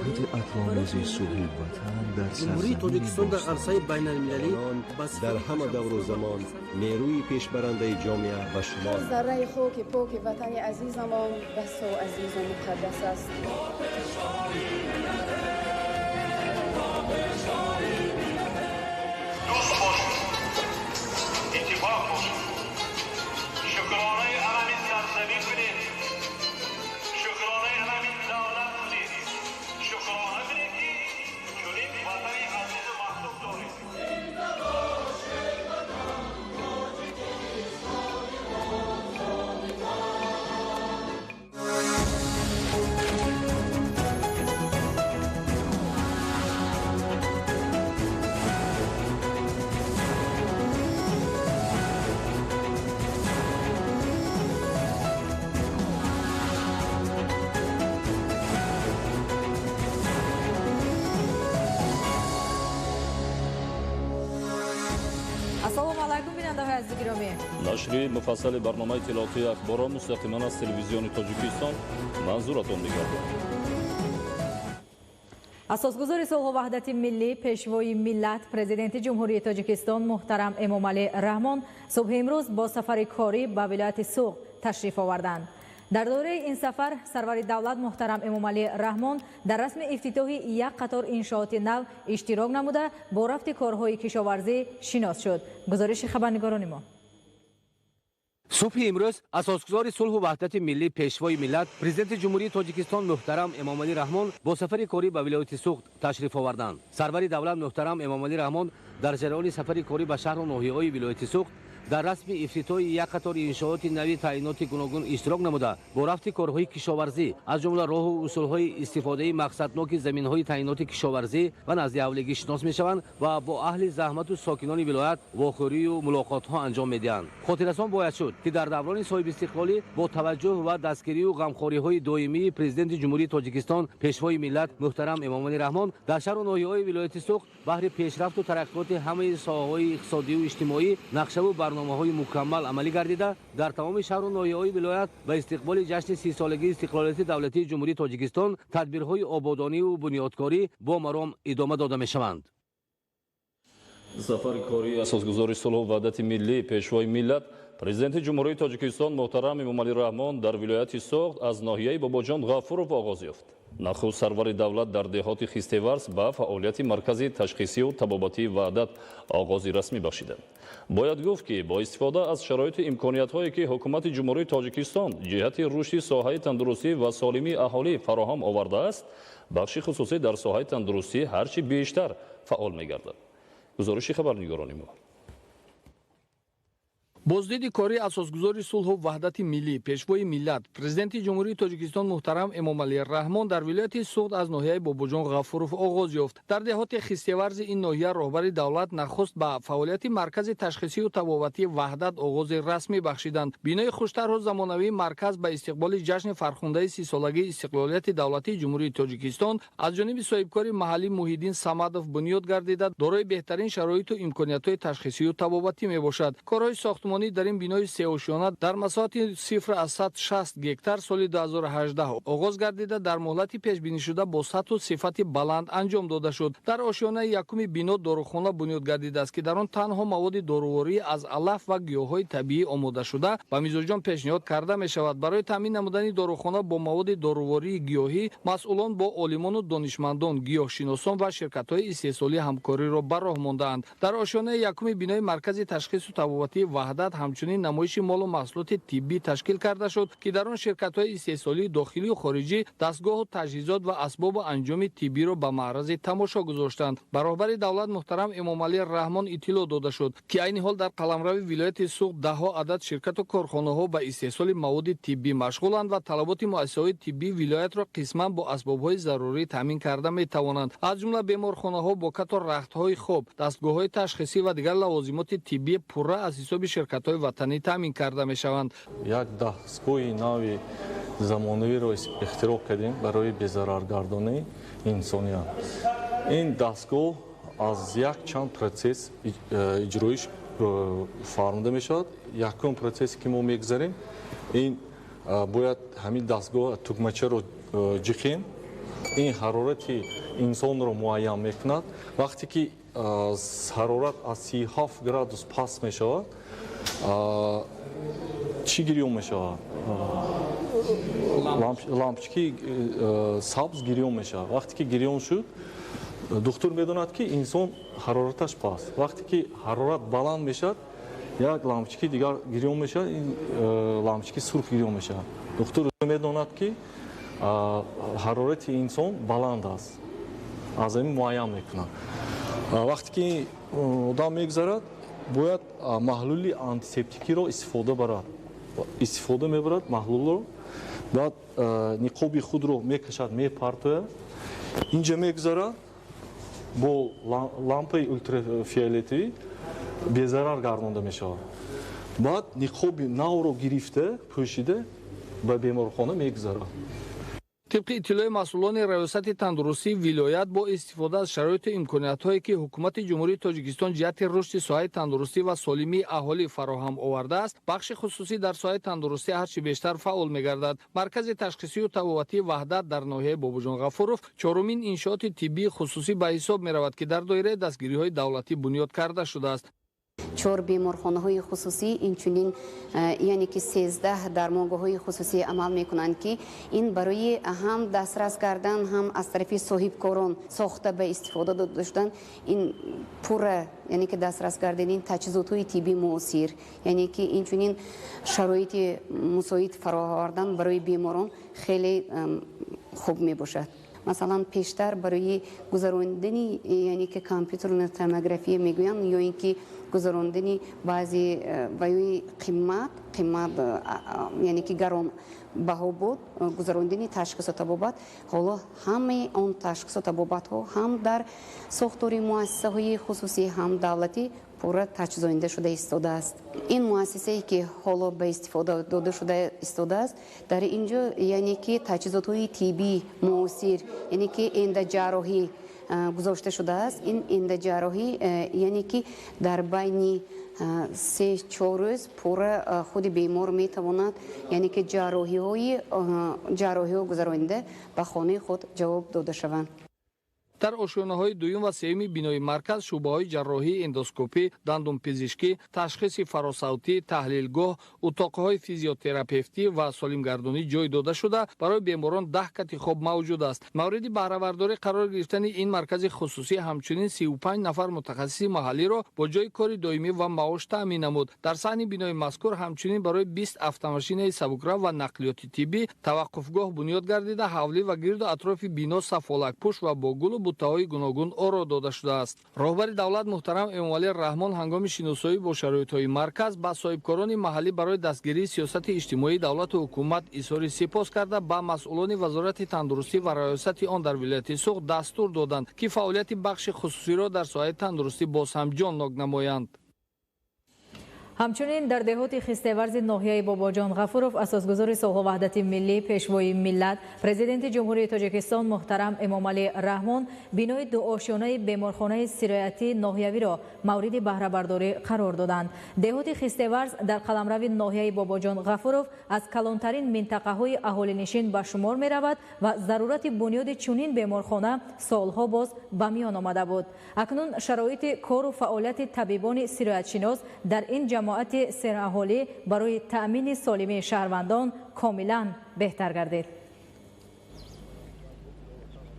Ваҳдати атрофи сулҳи ватан дар Ҷумҳурии Тоҷикистон дар арсаи байналмилалӣ дар ҳама давру замон нерӯи пешбарандаи ҷомеа ба шумор. Зарраи хоки поки ватани азизамон басо азизу муқаддас аст. Дӯст бошед, иттифоқ бошед, шукронаи ҳамин сарзамин кунед, шукронаи ҳамин давлат кунед, шукрона кунед, ки чунин ватани азизу маҳбуб доред. Ассалому алайкум, бинандаҳои азизи гиромӣ. Нашри муфассали барномаи иттилоотии Ахборро мустақиман аз телевизиони Тоҷикистон манзуратон мегардонад. Асосгузори сулҳу ваҳдати миллӣ, пешвои миллат, президенти Ҷумҳурии Тоҷикистон муҳтарам Эмомалӣ Раҳмон субҳи имрӯз бо сафари корӣ ба вилояти Суғд ташриф оварданд. Дар доираи ин сафар сарвари давлат муҳтарам Эмомалӣ Раҳмон дар расми ифтитоҳи як қатор иншооти нав иштирок намуда, бо рафти корҳои кишоварзӣ шинос шуд. Гузориши хабарнигорони мо. Субҳи имрӯз асосгузори сулҳу ваҳдати миллӣ, пешвои миллат, президенти Ҷумҳурии Тоҷикистон муҳтарам Эмомалӣ Раҳмон бо сафари корӣ ба вилояти Суғд ташриф оварданд. Сарвари давлат муҳтарам Эмомалӣ Раҳмон дар ҷараёни сафари корӣ ба шаҳру ноҳияҳои вилояти Суғд дар расми ифтитоҳи як қатори иншооти нави таъиноти гуногун иштирок намуда, бо рафти корҳои кишоварзӣ, аз ҷумла роҳу усулҳои истифодаи мақсадноки заминҳои таъиноти кишоварзӣ ва назди ҳавлигӣ шинос мешаванд ва бо аҳли заҳмату сокинони вилоят вохӯрию мулоқотҳо анҷом медиҳанд. Хотиррасон бояд шуд, ки дар даврони соҳибистиқлолӣ бо таваҷҷӯҳ ва дастгирию ғамхориҳои доимии президенти Ҷумҳурии Тоҷикистон, пешвои миллат муҳтарам Эмомалӣ Раҳмон дар шаҳру ноҳияҳои вилояти Суғд баҳри пешрафту тараққиёти ҳамаи соҳаҳои иқтисодию иҷтимоӣ нақшаву барномаҳои мукаммал амалӣ гардида, дар тамоми шаҳру ноҳияҳои вилоят ба истиқболи ҷашни 30-солагии истиқлолияти давлатии Ҷумҳурии Тоҷикистон тадбирҳои ободонию бунёдкорӣ бо маром идома дода мешаванд. Сафари кории асосгузори сулҳу ваҳдати миллӣ, пешвои миллат, президенти Ҷумҳурии Тоҷикистон муҳтарам Эмомалӣ Раҳмон дар вилояти Суғд аз ноҳияи Бобоҷон Ғафуров оғоз ёфт. Нахуст сарвари давлат дар деҳоти Хистеварз ба фаъолияти маркази ташхисию табобатии Ваҳдат оғози расмӣ бахшиданд. Бояд гуфт, ки бо истифода аз шароиту имкониятҳое, ки ҳукумати Ҷумҳурии Тоҷикистон ҷиҳати рушди соҳаи тандурустӣ ва солимии аҳолӣ фароҳам овардааст, бахши хусусӣ дар соҳаи тандурустӣ ҳарчи бештар фаъол мегардад. Гузориши хабарнигорони мо. Боздиди кории асосгузори сулҳу ваҳдати миллӣ, пешвои миллат, президенти Ҷумҳурии Тоҷикистон муҳтарам Эмомалӣ Раҳмон дар вилояти Суғд аз ноҳияи Бобоҷон Ғафуров оғоз ёфт. Дар деҳоти Хистеварзи ин ноҳия роҳбари давлат нахуст ба фаъолияти маркази ташхисию табобатии Ваҳдат оғози расмӣ бахшиданд. Бинои хуштарҳу замонавии марказ ба истиқболи ҷашни фархундаи 30-солагии истиқлолияти давлатии Ҷумҳурии Тоҷикистон аз ҷониби соҳибкори маҳаллӣ Муҳиддин Самадов бунёд гардида, дорои беҳтарин шароиту имкониятҳои ташхисию табобатӣ мебошад. Корҳои сохтмонӣ дар ин бинои сеошёна дар масоҳати 0,60 гектар соли 2018 оғоз гардида, дар муҳлати пешбинишуда бо сатҳу сифати баланд анҷом дода шуд. Дар ошёнаи якуми бино дорухона бунёд гардидааст, ки дар он танҳо маводи доруворӣ аз алаф ва гиёҳҳои табиӣ омодашуда ба мизоҷон пешниҳод карда мешавад. Барои таъмин намудани дорухона бо маводи дорувории гиёҳӣ масъулон бо олимону донишмандон, гиёҳшиносон ва ширкатҳои истеҳсолӣ ҳамкориро ба роҳ мондаанд. Дар ошёнаи якуми бинои маркази ташхису табобатии Ваҳдат ҳамчунин намоиши молу маҳсулоти тиббӣ ташкил карда шуд, ки дар он ширкатҳои истеҳсолии дохилию хориҷӣ дастгоҳу таҷҳизот ва асбобу анҷоми тиббиро ба маърази тамошо гузоштанд. Ба роҳбари давлат муҳтарам Эмомалӣ Раҳмон иттилоъ дода шуд, ки айни ҳол дар қаламрави вилояти Суғд даҳҳо адад ширкату корхонаҳо ба истеҳсоли маводи тиббӣ машғуланд ва талаботи муассисаҳои тиббии вилоятро қисман бо асбобҳои зарурӣ таъмин карда метавонанд. Аз ҷумла беморхонаҳо бо қатор рахтҳои хоб, дастгоҳҳои ташхисӣ ва дигар лавозимоти тиббӣ пурра аз ҳисоби ширкатҳои ватанӣ таъмин карда мешаванд. Як дастгоҳи нави замонавиро ихтироъ кардем барои безараргардонии инсоният. Ин дастгоҳ аз якчанд процесс иҷроиш фармуда мешавад. Якум процессе, ки мо мегузарем, ин бояд ҳамин дастгоҳ тугмачаро ҷиқем. Ин ҳарорати инсонро муайян мекунад. Вақте ки ҳарорат аз 37 градус паст мешавад, чӣ гирён мешавад? Лампочки сабз гирён мешавад. Вақте ки гирён шуд, духтур медонад, ки инсон ҳарораташ паст. Вақте ки ҳарорат баланд мешавад, як лампочки дигар гирён мешавад, ин лампочки сурх гирён мешавад. Духтур медонад, ки ҳарорати инсон баланд аст, аз ҳамин муайян мекунад. Вақте ки одам мегузарад, бояд маҳлули антисептикиро истифода барад. Истифода мебарад маҳлулро, баъд ниқоби худро мекашад, мепартояд, инҷа мегузарад, бо лампаи ултрафиолетовӣ безарар гардонда мешавад. Баъд ниқоби навро гирифта, пӯшида, ба беморхона мегузарад. Тибқи иттилои масъулони Раёсати тандурустии вилоят, бо истифода аз шароиту имкониятҳое, ки Ҳукумати Ҷумҳурии Тоҷикистон ҷиҳати рушди соҳаи тандурустӣ ва солимии аҳолӣ фароҳам овардааст, бахши хусусӣ дар соҳаи тандурустӣ ҳарчи бештар фаъол мегардад. Маркази ташхисию табобатии «Ваҳдат» дар ноҳияи Бобоҷон Ғафуров чорумин иншооти тиббии хусусӣ ба ҳисоб меравад, ки дар доираи дастгириҳои давлатӣ бунёд карда шудааст. Чор беморхонаҳои хусусӣ, инчунин яъне ки 13 дармонгоҳҳои хусусӣ амал мекунанд, ки ин барои ҳам дастрас кардан, ҳам аз тарафи соҳибкорон сохта ба истифода дода шудан, ин пурра, яъне ки дастрас кардани таҷҳизотҳои тиббии муосир, яъне ки инчунин шароити мусоид фароҳам барои беморон хеле хуб мебошад. Масалан, пештар барои гузарондани, яъне ки компютерная томография мегӯянд, ё ин ки гузарондани баъзе ваёи қимат қимат, яъне ки гарон баҳо буд гузарондани ташхису табобат. Ҳоло ҳамаи он ташхису табобатҳо ҳам дар сохтори муассисаҳои хусусӣ, ҳам давлатӣ пурра таҷҳизонида шуда истодааст. Ин муассисае, ки ҳоло ба истифода дода шуда истодааст, дар ин ҷо, яъне ки таҷҳизотҳои тиббии муосир, яъне ки эндоҷарроҳӣ гузошта шудааст. Ин эндоҷарроҳӣ, яъне ки дар байни 3-4 рӯз пурра худи бемор метавонад, яъне ки ҷарроҳиҳо гузаронида, ба хонаи худ ҷавоб дода шаванд. Дар ошёнаҳои дуюм ва сеюми бинои марказ шӯъбаҳои ҷарроҳии эндоскопӣ, дандонпизишкӣ, ташхиси фаросавтӣ, таҳлилгоҳ, утоқҳои физиотерапевтӣ ва солимгардонӣ ҷой дода шуда, барои беморон 10 кати хоб мавҷуд аст. Мавриди баҳравардорӣ қарор гирифтани ин маркази хусусӣ ҳамчунин 35 нафар мутахассиси маҳаллиро бо ҷойи кори доимӣ ва маош таъмин намуд. Дар саҳни бинои мазкур ҳамчунин барои 20 автомошинаи сабукрав ва нақлиёти тиббӣ таваққуфгоҳ бунёд гардида, ҳавлӣ ва гирду атрофи бино сафолакпӯш ва бо гулу буттаҳои гуногун оро дода шудааст. Роҳбари давлат муҳтарам Эмомалӣ Раҳмон ҳангоми шиносоӣ бо шароитҳои марказ ба соҳибкорони маҳаллӣ барои дастгирии сиёсати иҷтимоии давлату ҳукумат изҳори сипос карда, ба масъулони Вазорати тандурустӣ ва раёсати он дар вилояти Суғд дастур доданд, ки фаъолияти бахши хусусиро дар соҳаи тандурустӣ боз ҳам ҷоннок намоянд. Ҳамчунин дар деҳоти Хистеварзи ноҳияи Бобоҷон Ғафуров асосгузори сулҳу ваҳдати миллӣ, Пешвои миллат, Президенти Ҷумҳурии Тоҷикистон муҳтарам Эмомалӣ Раҳмон бинои дуошёнаи беморхонаи сироятии ноҳиявиро мавриди баҳрабардорӣ қарор доданд. Деҳоти Хистеварз дар қаламрави ноҳияи Бобоҷон Ғафуров аз калонтарин минтақаҳои аҳолинишин ба шумор меравад ва зарурати бунёди чунин беморхона солҳо боз ба миён омада буд. Акнун шароити кору фаъолияти табибони сироятшинос дар ин ҷамоати сераҳолӣ барои таъмини солимии шаҳрвандон комилан беҳтар гардид.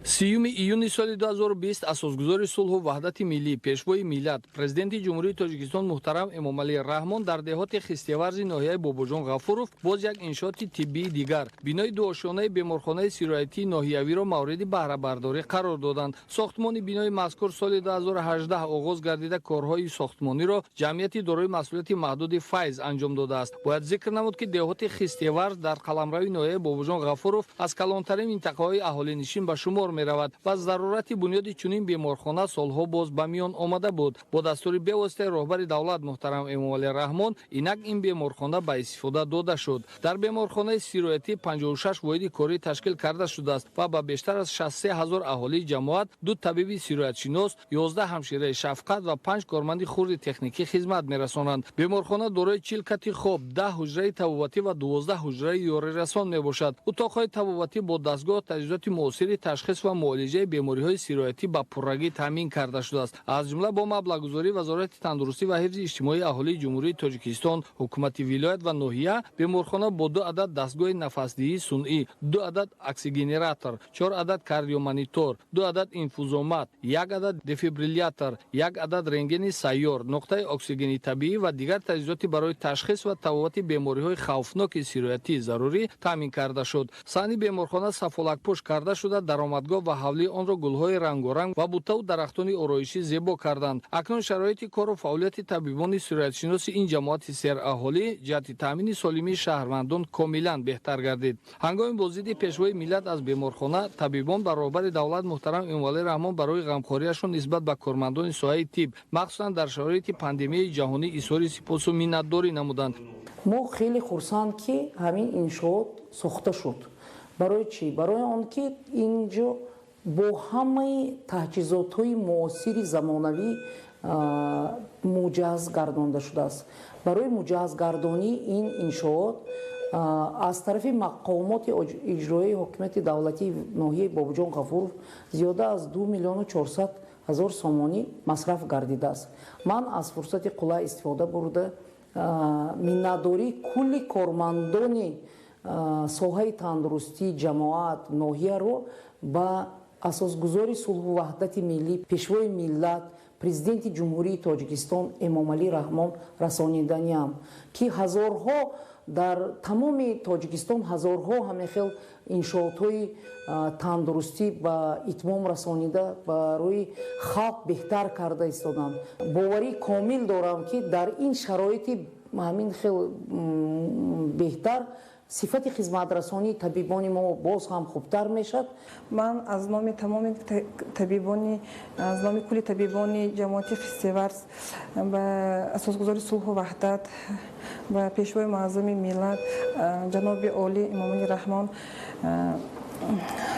30 июни соли 2020 асосгузори сулҳу ваҳдати миллӣ, Пешвои миллат, Президенти Ҷумҳурии Тоҷикистон муҳтарам Эмомалӣ Раҳмон дар деҳоти Хистеварзи ноҳияи Бобоҷон Ғафуров боз як иншооти тиббии дигар, бинои дуошёнаи беморхонаи сироятии ноҳиявиро мавриди баҳрабардорӣ қарор доданд. Сохтмони бинои мазкур соли 2018 оғоз гардида, корҳои сохтмониро ҷамъияти дорои масъулияти маҳдуди «Файз» анҷом додааст. Бояд зикр намуд, ки деҳоти Хистеварз дар қаламрави ноҳияи Бобоҷон Ғафуров аз калонтарин минтақаҳои аҳолинишин ба шумор меравад ва зарурати бунёди чунин беморхона солҳо боз ба миён омада буд. Бо дастури бевоситаи роҳбари давлат муҳтарам Эмомалӣ Раҳмон инак ин беморхона ба истифода дода шуд. Дар беморхонаи сироятӣ 56 воҳиди корӣ ташкил карда шудааст ва ба бештар аз 63 ҳазор аҳолии ҷамоат ду табиби сироятшинос, 11 ҳамшираи шафқат ва панҷ корманди хурди техникӣ хизмат мерасонанд. Беморхона дорои 40 кати хоб, 10 ҳуҷраи табобатӣ ва 12 ҳуҷраи ёрирасон мебошад. Утоқҳои табобатӣ бо дастгоҳ, таҷҳизоти муосири ташхису ташхис ва муолиҷаи бемориҳои сироятӣ ба пуррагӣ таъмин карда шудааст. Аз ҷумла бо маблағгузории Вазорати тандурустӣ ва ҳифзи иҷтимоии аҳолии Ҷумҳурии Тоҷикистон, ҳукумати вилоят ва ноҳия беморхона бо 2 адад дастгоҳи нафасдиҳии сунъӣ, 2 адад оксигенератор, 4 адад кардиомонитор, 2 адад инфузомат, 1 адад дефибриллятор, 1 адад рентгени сайёр, нуқтаи оксигени табиӣ ва дигар таҷҳизоти барои ташхис ва табобати бемориҳои хавфноки сироятӣ зарурӣ таъмин карда шуд. Саҳни беморхона сафолакпӯш карда шуда, даромадгоҳ ва ҳавлии онро гулҳои рангоранг ва буттаву дарахтони ороишӣ зебо карданд. Акнун шароити кору фаъолияти табибони сироятшиноси ин ҷамоати сераҳолӣ ҷиҳати таъмини солимии шаҳрвандон комилан беҳтар гардид. Ҳангоми боздиди Пешвои миллат аз беморхона, табибон ба роҳбари давлат муҳтарам Эмомалӣ Раҳмон барои ғамхориашон нисбат ба кормандони соҳаи тиб, махсусан дар шароити пандемияи ҷаҳонӣ, изҳори сипосу миннатдорӣ намуданд. Мо хеле хурсанд, ки ҳамин иншоот сохта шуд. Барои чӣ? Барои он ки инҷо бо ҳамаи таҷҳизотҳои муосири замонавӣ муҷаҳҳаз гардонда шудааст. Барои муҷаҳҳазгардонии ин иншоот аз тарафи мақомоти иҷроияи ҳокимияти давлатии ноҳияи Бобоҷон Ғафуров зиёда аз 2 400 000 сомонӣ масраф гардидааст. Ман аз фурсати қулай истифода бурда миннатдории кулли кормандони соҳаи тандурустии ҷамоат ноҳияро ба асосгузори сулҳу ваҳдати миллӣ, Пешвои миллат, Президенти Ҷумҳурии Тоҷикистон Эмомалӣ Раҳмон расониданиам, ки ҳазорҳо дар тамоми Тоҷикистон ҳазорҳо ҳамин хел иншоотҳои тандурустӣ ба итмом расонида, барои халқ беҳтар карда истоданд. Боварии комил дорам, ки дар ин шароити ҳамин хел беҳтар сифати хизматрасонии табибони мо боз ҳам хубтар мешавад. Ман аз номи тамоми табибони, аз номи кулли табибони ҷамоати Хистеварз ба асосгузори сулҳу ваҳдат, ба Пешвои муаззами миллат ҷаноби олӣ Эмомалӣ Раҳмон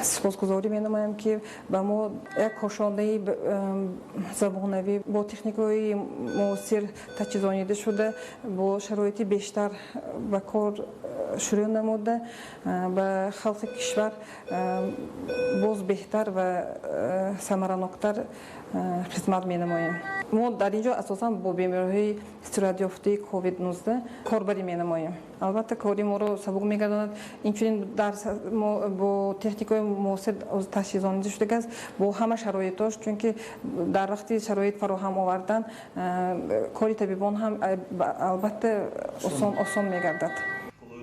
сипосгузорӣ менамоям, ки ба мо як кошонаи замонавӣ бо техникаҳои муосир таҷҳизонида шуда, бо шароити бештар ба кор шурӯъ намуда, ба халқи кишвар боз беҳтар ва самараноктар хизмат менамоем. Мо дар ин ҷо асосан бо бемориҳои сироятёфтаи COVID-19 корбарӣ менамоем. Албатта, кори моро сабук мегардонад. Инчунин дар мо бо техникаҳои муосир таҷҳизонида шудагааст, бо ҳама шароитош, чунки дар вақти шароит фароҳам овардан кори табибон ҳам албатта осон мегардад.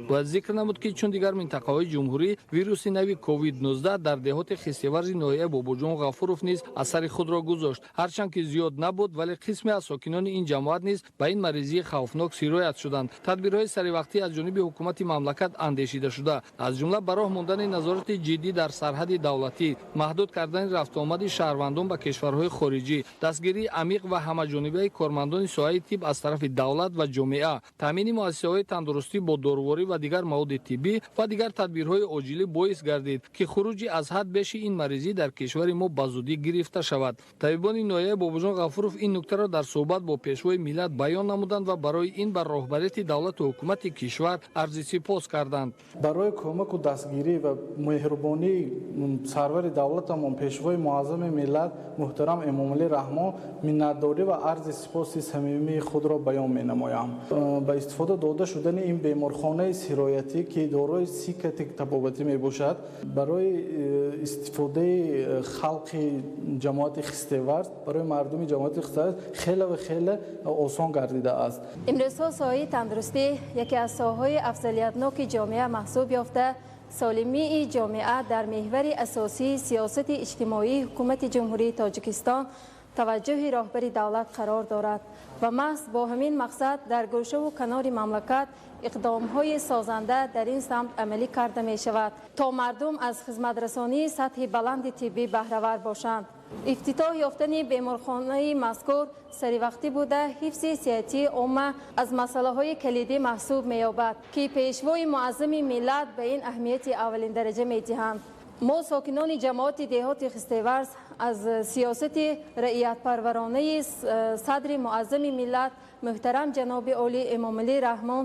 Бояд зикр намуд, ки чун дигар минтақаҳои ҷумҳурӣ, вируси нави COVID-19 дар деҳоти Хистеварзи ноҳияи Бобоҷон Ғафуров низ асари худро гузошт. Ҳарчанд ки зиёд набуд, вале қисме аз сокинони ин ҷамоат низ ба ин маризии хавфнок сироят шуданд. Тадбирҳои саривақтӣ аз ҷониби ҳукумати мамлакат андешида шуда, аз ҷумла ба роҳ мондани назорати ҷиддӣ дар сарҳади давлатӣ, маҳдуд кардани рафтуомади шаҳрвандон ба кишварҳои хориҷӣ, дастгирии амиқ ва ҳамаҷонибаи кормандони соҳаи тиб аз тарафи давлат ва ҷомеа, таъмини муассисаҳои тандурустӣ бо доруворӣ ва дигар маводи тиббӣ ва дигар тадбирҳои оҷилӣ боис гардид, ки хуруҷи аз ҳад беши ин маризӣ дар кишвари мо ба зудӣ гирифта шавад. Табибони ноҳияи Бобоҷон Ғафуров ин нуктаро дар суҳбат бо Пешвои миллат баён намуданд ва барои ин ба роҳбарияти давлату ҳукумати кишвар арзи сипос карданд. Барои кӯмаку дастгирӣ ва меҳрубонии сарвари давлатамон, Пешвои муаззами миллат муҳтарам Эмомалӣ Раҳмон миннатдорӣ ва арзи сипоси самимии худро баён менамоям. Ба истифода дода шудани ин беморхонаи сироятӣ, ки дорои 30 кати табобатӣ мебошад, барои истифодаи халқи ҷамоати Хистеварз, барои мардуми ҷамоати Хистеварз хеле ва хеле осон гардидааст. Имрӯзҳо соҳаи тандурустӣ яке аз соҳаҳои афзалиятноки ҷомеа маҳсуб ёфта, солимии ҷомеа дар меҳвари асосии сиёсати иҷтимоии ҳукумати Ҷумҳурии Тоҷикистон, таваҷҷӯҳи роҳбари давлат қарор дорад ва маҳз бо ҳамин мақсад дар гӯшаву канори мамлакат иқдомҳои созанда дар ин самт амалӣ карда мешавад, то мардум аз хизматрасонии сатҳи баланди тиббӣ баҳравар бошанд. Ифтитоҳ ёфтани беморхонаи мазкур саривақтӣ буда, ҳифзи сиҳатии омма аз масъалаҳои калидӣ маҳсуб меёбад, ки Пешвои муаззами миллат ба ин аҳамияти аввалиндараҷа медиҳанд. Мо, сокинони ҷамоати деҳоти Хистеварз, аз сиёсати раиятпарваронаи садри муаззами миллат муҳтарам ҷаноби олӣ Эмомалӣ Раҳмон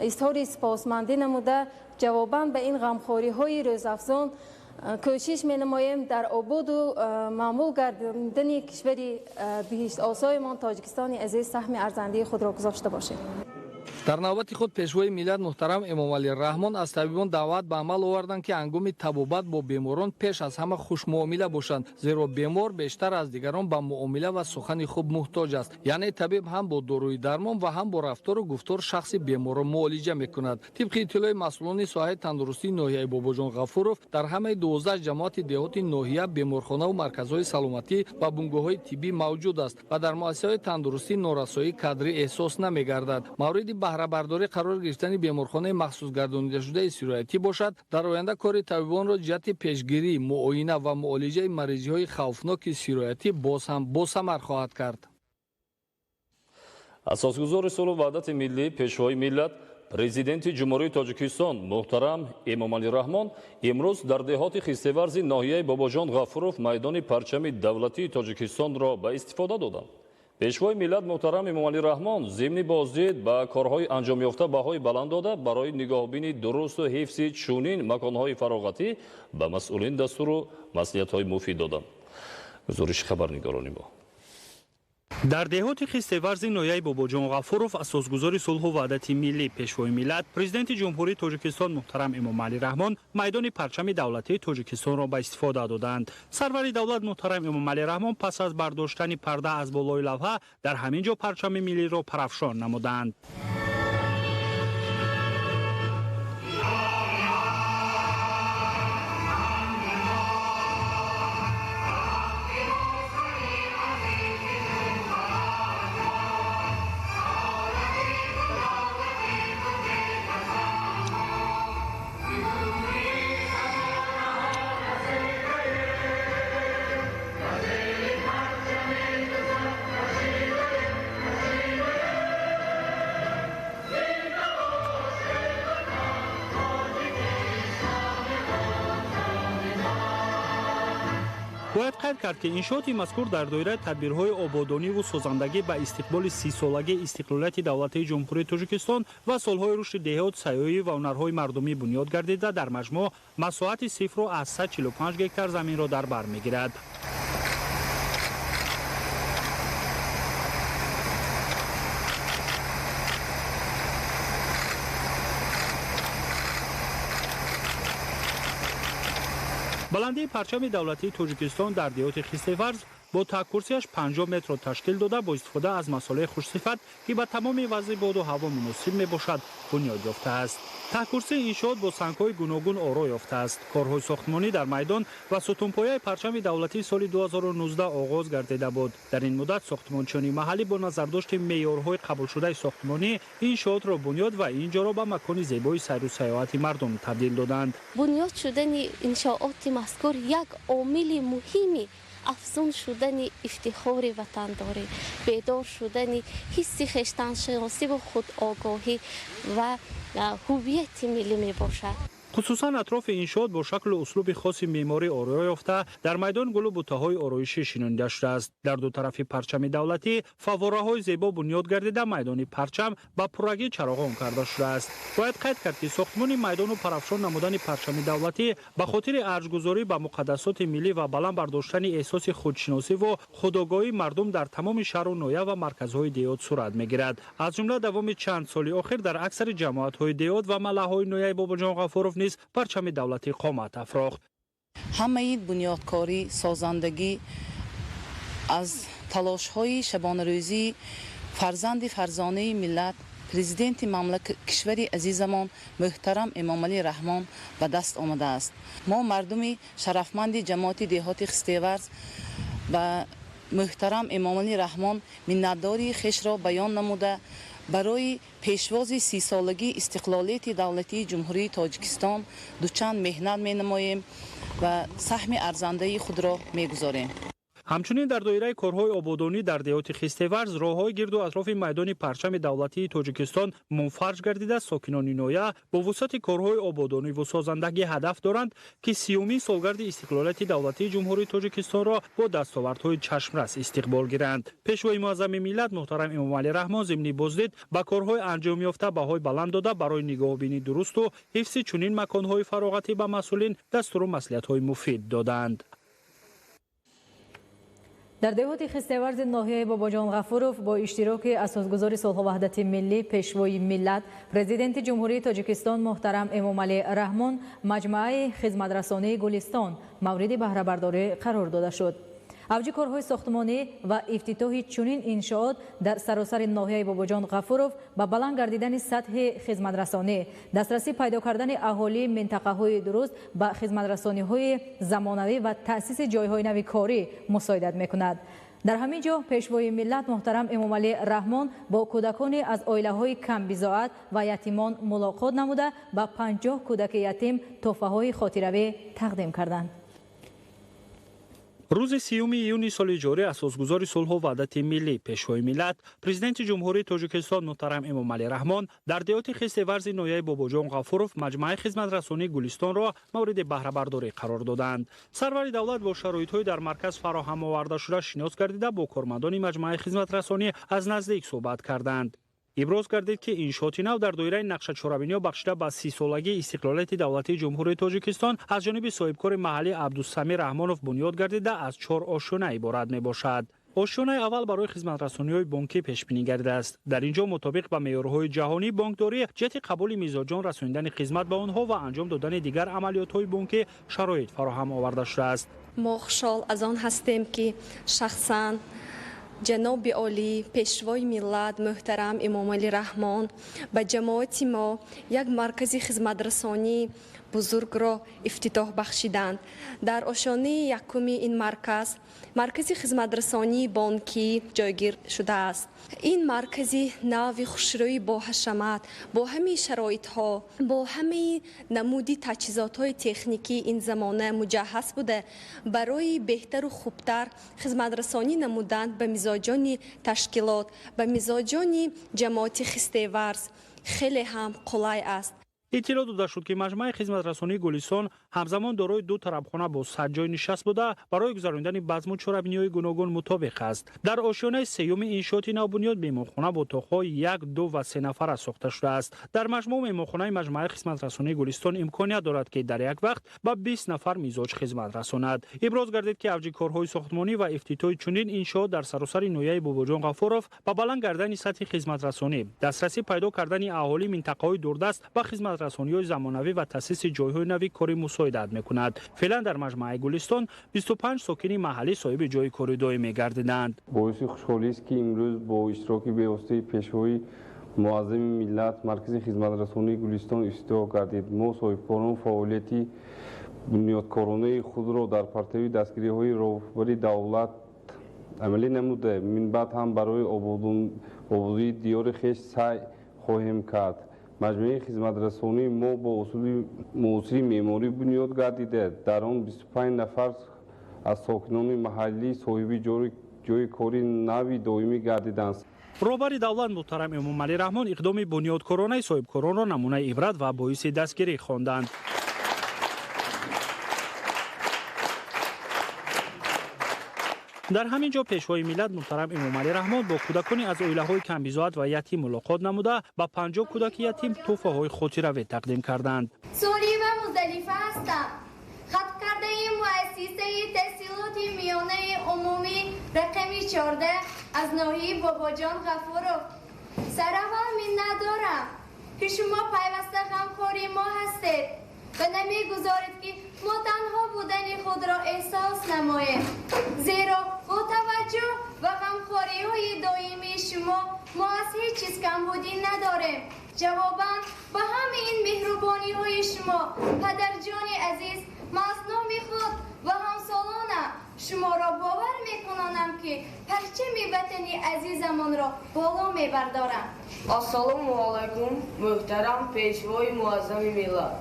изҳори сипосмандӣ намуда, ҷавобан ба ин ғамхориҳои рӯзафзун Кӯшиш менамоем дар ободу маъмул гардидани кишвари биҳиштосоямон Тоҷикистони азиз саҳми арзандии худро гузошта бошем. Дар навбати худ Пешвои миллат муҳтарам Эмомалӣ Раҳмон аз табибон даъват ба амал оварданд, ки ҳангоми табобат бо беморон пеш аз ҳама хушмуомила бошанд, зеро бемор бештар аз дигарон ба муомила ва сухани хуб муҳтоҷ аст. Яъне табиб ҳам бо доруи дармон ва ҳам бо рафтору гуфтор шахси беморро муолиҷа мекунад. Тибқи иттилои масъулони соҳаи тандурустии ноҳияи Бобоҷон Ғафуров, дар ҳамаи 12 ҷамоати деҳоти ноҳия беморхонаву марказҳои саломатӣ ва бунгоҳҳои тиббӣ мавҷуд аст ва дар муассисаҳои тандурустӣ норасоии кадрӣ эҳсос намегардад. Мавриди баҳрабардорӣ қарор гирифтани беморхонаи махсусгардонидашудаи сироятӣ бошад, дар оянда кори табибонро ҷиҳати пешгирӣ, муоина ва муолиҷаи маризиҳои хавфноки сироятӣ боз ҳам босамар хоҳад кард. Асосгузори сулҳу ваҳдати миллӣ, Пешвои миллат, Президенти Ҷумҳурии Тоҷикистон муҳтарам Эмомалӣ Раҳмон имрӯз дар деҳоти Хистеварзи ноҳияи Бобоҷон Ғафуров майдони парчами давлатии Тоҷикистонро ба истифода доданд. Пешвои миллат муҳтарам Эмомалӣ Раҳмон зимни боздид ба корҳои анҷомёфта баҳои баланд дода, барои нигоҳубини дурусту ҳифзи чунин маконҳои фароғатӣ ба масъулин дастуру маслиҳатҳои муфид доданд. Гузориши хабарнигорони мо. Дар деҳоти Хистеварзи ноҳияи Бобоҷон Ғафуров асосгузори сулҳу ваҳдати миллӣ, Пешвои миллат, Президенти Ҷумҳурии Тоҷикистон муҳтарам Эмомалӣ Раҳмон майдони парчами давлатии Тоҷикистонро ба истифода доданд. Сарвари давлат муҳтарам Эмомалӣ Раҳмон пас аз бардоштани парда аз болои лавҳа дар ҳамин ҷо парчами миллиро парафшон намуданд. Бояд қайд кард, ки иншооти мазкур дар доираи тадбирҳои ободониву созандагӣ ба истиқболи 30-солагии истиқлолияти давлатии Ҷумҳурии Тоҷикистон ва солҳои рушди деҳот, сайёҳӣ ва ҳунарҳои мардумӣ бунёд гардида, дар маҷмӯъ масоҳати 0,45 гектар заминро дар бар мегирад. Баландии парчами давлатии Тоҷикистон дар деҳоти Хистеварз бо таҳкурсияш 50 метрро ташкил дода, бо истифода аз масолеҳи хушсифат, ки ба тамоми вазъи боду ҳаво муносиб мебошад, бунёд ёфтааст. Таҳкурсии иншоот бо сангҳои гуногун оро ёфтааст. Корҳои сохтмонӣ дар майдон ва сутунпояи парчами давлатии соли 2019 оғоз гардида буд. Дар ин муддат сохтмончиёни маҳаллӣ бо назардошти меъёрҳои қабулшудаи сохтмонӣ иншоотро бунёд ва ин ҷоро ба макони зебои сайру сайёҳати мардум табдил доданд. Бунёд шудани иншооти мазкур як омили муҳими афзун шудани ифтихори ватандорӣ, бедор шудани ҳисси хештаншиносиву худогоҳӣ ва ҳувияти миллӣ мебошад. Хусусан атрофи иншоот бо шаклу услуби хоси меъморӣ ороё ёфта, дар майдон гулу бутаҳои ороишӣ шинонида шудааст. Дар ду тарафи парчами давлатӣ фаввораҳои зебо бунёд гардида, майдони парчам ба пуррагӣ чароғон карда шудааст. Бояд қайд кард, ки сохтмони майдону парафшон намудани парчами давлатӣ ба хотири арҷгузорӣ ба муқаддасоти миллӣ ва баланд бардоштани эҳсоси худшиносиву худогоҳии мардум дар тамоми шаҳру ноҳия ва марказҳои деҳот сурат мегирад. Аз ҷумла давоми чанд соли охир дар аксари ҷамоатҳои деҳот ва маҳаллаҳои ноҳияи Бобоҷон Ғафуров низ парчами давлатӣ қомат афрохт. Ҳамаи бунёдкорӣ, созандагӣ аз талошҳои шабонарӯзии фарзанди фарзонаи миллат, президенти кишвари азизамон муҳтарам Эмомалӣ Раҳмон ба даст омадааст. Мо мардуми шарафманди ҷамоати деҳоти Хистеварз ба муҳтарам Эмомалӣ Раҳмон миннатдории хешро баён намуда, барои пешвози 30-солагии истиқлолияти давлатии Ҷумҳурии Тоҷикистон дучанд меҳнат менамоем ва саҳми арзандаи худро мегузорем. Ҳамчунин дар доираи корҳои ободонӣ дар деҳоти Хистеварз роҳҳои гирду атрофи майдони парчами давлатии Тоҷикистон мунфарҷ гардида, сокинони ноҳия бо вусъати корҳои ободонӣ ва созандагӣ ҳадаф доранд, ки 30-умин солгарди истиқлолияти давлатии Ҷумҳурии Тоҷикистонро бо дастовардҳои чашмрас истиқбол гиранд. Пешвои муаззами миллат муҳтарам Эмомалӣ Раҳмон зимни боздид ба корҳои анҷомёфта баҳои баланд дода, барои нигоҳубини дурусту ҳифзи чунин маконҳои фароғатӣ ба масъулин дастуру маслиҳатҳои муфид доданд. Дар деҳоти Хистеварзи ноҳияи Бобоҷон Ғафуров бо иштироки асосгузори сулҳу ваҳдати миллӣ, Пешвои миллат, Президенти Ҷумҳурии Тоҷикистон муҳтарам Эмомалӣ Раҳмон маҷмӯаи хизматрасонии Гулистон мавриди баҳрабардорӣ қарор дода шуд. Авҷи корҳои сохтмонӣ ва ифтитоҳи чунин иншоот дар саросари ноҳияи Бобоҷон Ғафуров ба баланд гардидани сатҳи хизматрасонӣ, дастрасӣ пайдо кардани аҳолии минтақаҳои дуруст ба хизматрасониҳои замонавӣ ва таъсиси ҷойҳои нави корӣ мусоидат мекунад. Дар ҳамин ҷо Пешвои миллат муҳтарам Эмомалӣ Раҳмон бо кӯдакони аз оилаҳои камбизоат ва ятимон мулоқот намуда, ба 50 кӯдаки ятим тӯҳфаҳои хотиравӣ тақдим карданд. Рӯзи 30 июни соли ҷорӣ асосгузори сулҳу ваҳдати миллӣ, Пешвои миллат, Президенти Ҷумҳурии Тоҷикистон муҳтарам Эмомалӣ Раҳмон дар деҳоти Хистеварзи ноҳияи Бобоҷон Ғафуров маҷмӯаи хизматрасонии Гулистонро мавриди баҳрабардорӣ қарор доданд. Сарвари давлат бо шароитҳои дар марказ фароҳам овардашуда шинос гардида, бо кормандони маҷмӯаи хизматрасонӣ аз наздик суҳбат карданд. Иброз гардид, ки иншооти нав дар доираи нақшачорабиниҳо бахшида ба 30-солагии истиқлолияти давлатии Ҷумҳурии Тоҷикистон аз ҷониби соҳибкори маҳаллӣ Абдусамир Раҳмонов бунёд гардида, аз 4 ошёна иборат мебошад. Ошёнаи аввал барои хизматрасониҳои бонкӣ пешбинӣ гардидааст. Дар ин ҷо мутобиқ ба меъёрҳои ҷаҳонии бонкдорӣ ҷиҳати қабули мизоҷон, расонидани хизмат ба онҳо ва анҷом додани дигар амалиётҳои бонкӣ шароит фароҳам оварда шудааст. Мо хушҳол аз он ҳастем, ки шахсан ҷаноби олӣ, Пешвои миллат муҳтарам Эмомалӣ Раҳмон ба ҷамоати мо як маркази хизматрасонии бузургро ифтитоҳ бахшиданд. Дар ошёнаи якуми ин марказ маркази хизматрасонии бонкӣ ҷойгир шудааст. Ин маркази нави хушрӯи бо ҳашамат, бо ҳамаи шароитҳо, бо ҳамаи намуди таҷҳизотҳои техникии ин замона муҷаҳҳаз буда, барои беҳтару хубтар хизматрасонӣ намудан ба мизоҷони ташкилот, ба мизоҷони ҷамоати Хистеварз хеле ҳам қулай аст. Иттилоъ дода шуд, ки маҷмӯаи хизматрасонии Гулистон ҳамзамон дорои 2 тарабхона бо 100 ҷой нишаст буда, барои гузаронидани базму чорабиниҳои гуногун мутобиқ аст. Дар ошёнаи сеюми иншооти навбунёд меҳмонхона бо утоқҳои 1, 2 ва 3 нафара сохта шудааст. Дар маҷмӯъ меҳмонхонаи маҷмӯаи хизматрасонии Гулистон имконият дорад, ки дар як вақт ба 20 нафар мизоҷ хизмат расонад. Иброз гардид, ки авҷи корҳои сохтмонӣ ва ифтитоҳи чунин иншоот дар саросари ноҳияи Бобоҷон Ғафуров ба баланд гардани сатҳи хизматрасонӣ, дастрасӣ пайдо кардани аҳолии минтақаҳои дурдаст ба хизматрасониҳои замонавӣ ва таъсиси ҷойҳои нави корӣ мусоидат мекунад. Феълан дар маҷмӯаи Гулистон 25 сокини маҳаллӣ соҳиби ҷойи кори доимӣ мегардиданд. Боиси хушҳолист, ки имрӯз бо иштироки бевоситаи Пешвои муаззами миллат маркази хизматрасонии Гулистон ифтитоҳ гардид. Мо соҳибкорон фаъолияти бунёдкоронаи худро дар партави дастгириҳои роҳбари давлат амалӣ намуда, минбаъд ҳам барои ободии диёри хеш саъй хоҳем кард. Маҷмӯаи хизматрасонии мо бо усули муосири меъморӣ бунёд гардида, дар он 25 нафар аз сокинони маҳаллӣ соҳиби ҷойи кори нави доимӣ гардиданд. Роҳбари давлат муҳтарам Эмомалӣ Раҳмон иқдоми бунёдкоронаи соҳибкоронро намунаи ибрат ва боиси дастгирӣ хонданд. Дар ҳамин ҷо Пешвои миллат муҳтарам Эмомалӣ Раҳмон бо кӯдакони аз оилаҳои камбизоат ва ятим мулоқот намуда, ба 50 кӯдаки ятим тӯҳфаҳои хотиравӣ тақдим карданд. Солива Муздалифа ҳастам. Хатмкардаи муассисаи таҳсилоти миёнаи умумӣ рақами 14 аз ноҳияи Бобоҷон Ғафуров. Сараввал миннат дорам, ки шумо пайваста ғамхори мо ҳастед ва намегузоред, ки мо танҳо будани худро эҳсос намоем. Зеро бо таваҷҷӯҳ ва ғамхориҳои доимии шумо мо аз ҳеҷ чиз камбудӣ надорем. Ҷавобан ба ҳамаи ин меҳрубониҳои шумо, падарҷони азиз, ман аз номи худ ва ҳамсолонам шуморо бовар мекунонам, ки парчами ватани азизамонро боло мебардорам. Ассалому алайкум, муҳтарам Пешвои муаззами миллат,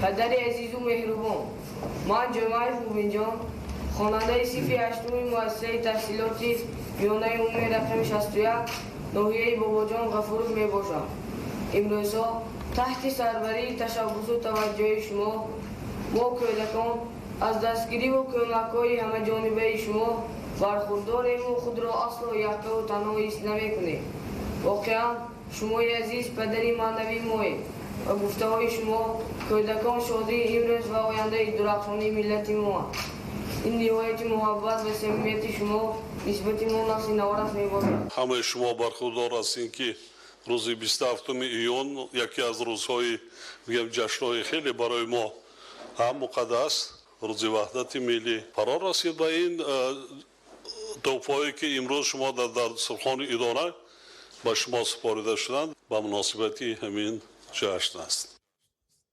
падари азизу меҳрубон. Ман Ҷумаев Мубинҷон, Хонандаи синфи ҳаштуми муассисаи таҳсилоти миёнаи умумии рақами 61 ноҳияи Бобоҷон Ғафуров мебошам. Имрӯзҳо таҳти сарварии ташаббусу таваҷҷӯҳи шумо мо кӯдакон аз дастгириву кӯмакҳои ҳамаҷонибаи шумо бархурдорему худро асло яккаву танҳо ҳис намекунем. Воқеан шумои азиз падари маънавии моед ва гуфтаҳои шумо кӯдакон шодии имрӯз ва ояндаи дурахшони миллати моанд. Ин ниҳояти муҳаббат ва самимияти шумо нисбати мо насли наврас мебошад. Ҳамаи шумо бархурдор ҳастем, ки рӯзи 27 июн яке аз рӯзҳои мегӯям ҷашнҳои хеле барои мо ҳам муқаддас, рӯзи ваҳдати миллӣ фаро расид ва ин тӯҳфаҳое ки имрӯз шумо дар дастурхони идора ба шумо супорида шуданд, ба муносибати ҳамин ҷашн аст.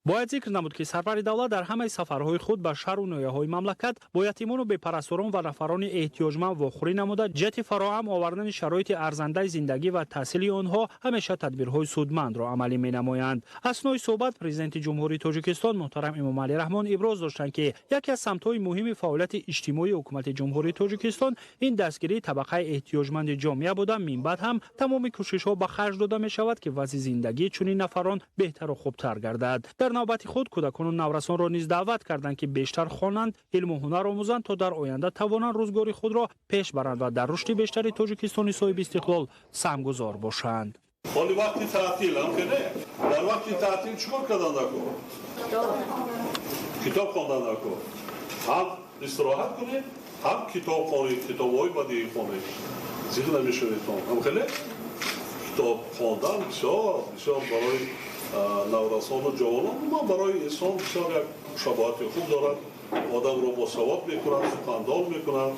Бояд зикр намуд, ки сарвари давлат дар ҳамаи сафарҳои худ ба шаҳру ноҳияҳои мамлакат бо ятимону бепарасторон ва нафарони эҳтиёҷманд вохӯрӣ намуда, ҷиҳати фароҳам овардани шароити арзандаи зиндагӣ ва таҳсили онҳо ҳамеша тадбирҳои судмандро амалӣ менамоянд. Аснои суҳбат Президенти Ҷумҳурии Тоҷикистон муҳтарам Эмомалӣ Раҳмон иброз доштанд, ки яке аз самтҳои муҳими фаъолияти иҷтимоии ҳукумати Ҷумҳурии Тоҷикистон ин дастгирии табақаи эҳтиёҷманди ҷомеа буда, минбаъд ҳам тамоми кӯшишҳо ба харҷ дода мешавад, ки вазъи зиндагии чунин нафарон беҳтару хубтар гардад. Дар навбати худ кӯдакону наврасонро низ даъват карданд, ки бештар хонанд, илму ҳунар омӯзанд, то дар оянда тавонанд рӯзгори худро пеш баранд ва дар рушди бештари Тоҷикистони соҳиби истиқлол саҳмгузор бошанд. Ҳоли вақти таътил ҳам ки не? Дар вақти таътил чӣ кор кардан даркор? Китоб хондан даркор. Ҳам истироҳат кунед, ҳам китоб хонед, китобҳои бадиӣ хонед. Зиқ намешаведтон. Ҳам хеле? Китоб хондан бисёр бисёр барои наврасону ҷавонон, умуман барои инсон бисёр як шабоҳати хуб дорад. Одамро босавод мекунад, сухандон мекунад,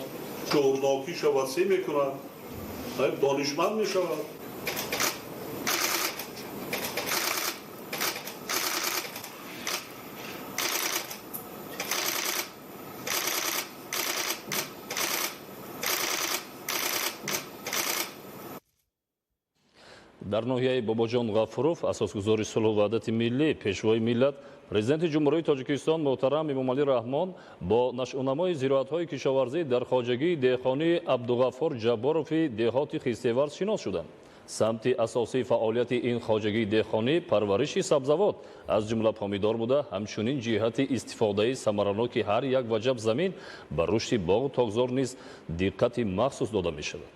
шуурнокиша васеъ мекунад, донишманд мешавад. Дар ноҳияи Бобоҷон Ғафуров асосгузори сулҳу ваҳдати миллӣ, пешвои миллат, Президенти Ҷумҳурии Тоҷикистон муҳтарам Эмомалӣ Раҳмон бо нашъунамои зироатҳои кишоварзӣ дар хоҷагии деҳқонии Абдуғаффор Ҷабборови деҳоти Хистеварз шинос шуданд. Самти асосии фаъолияти ин хоҷагии деҳқонӣ парвариши сабзавот, аз ҷумла помидор буда, ҳамчунин ҷиҳати истифодаи самараноки ҳар як ваҷаб замин ба рушди боғу токзор низ диққати махсус дода мешавад.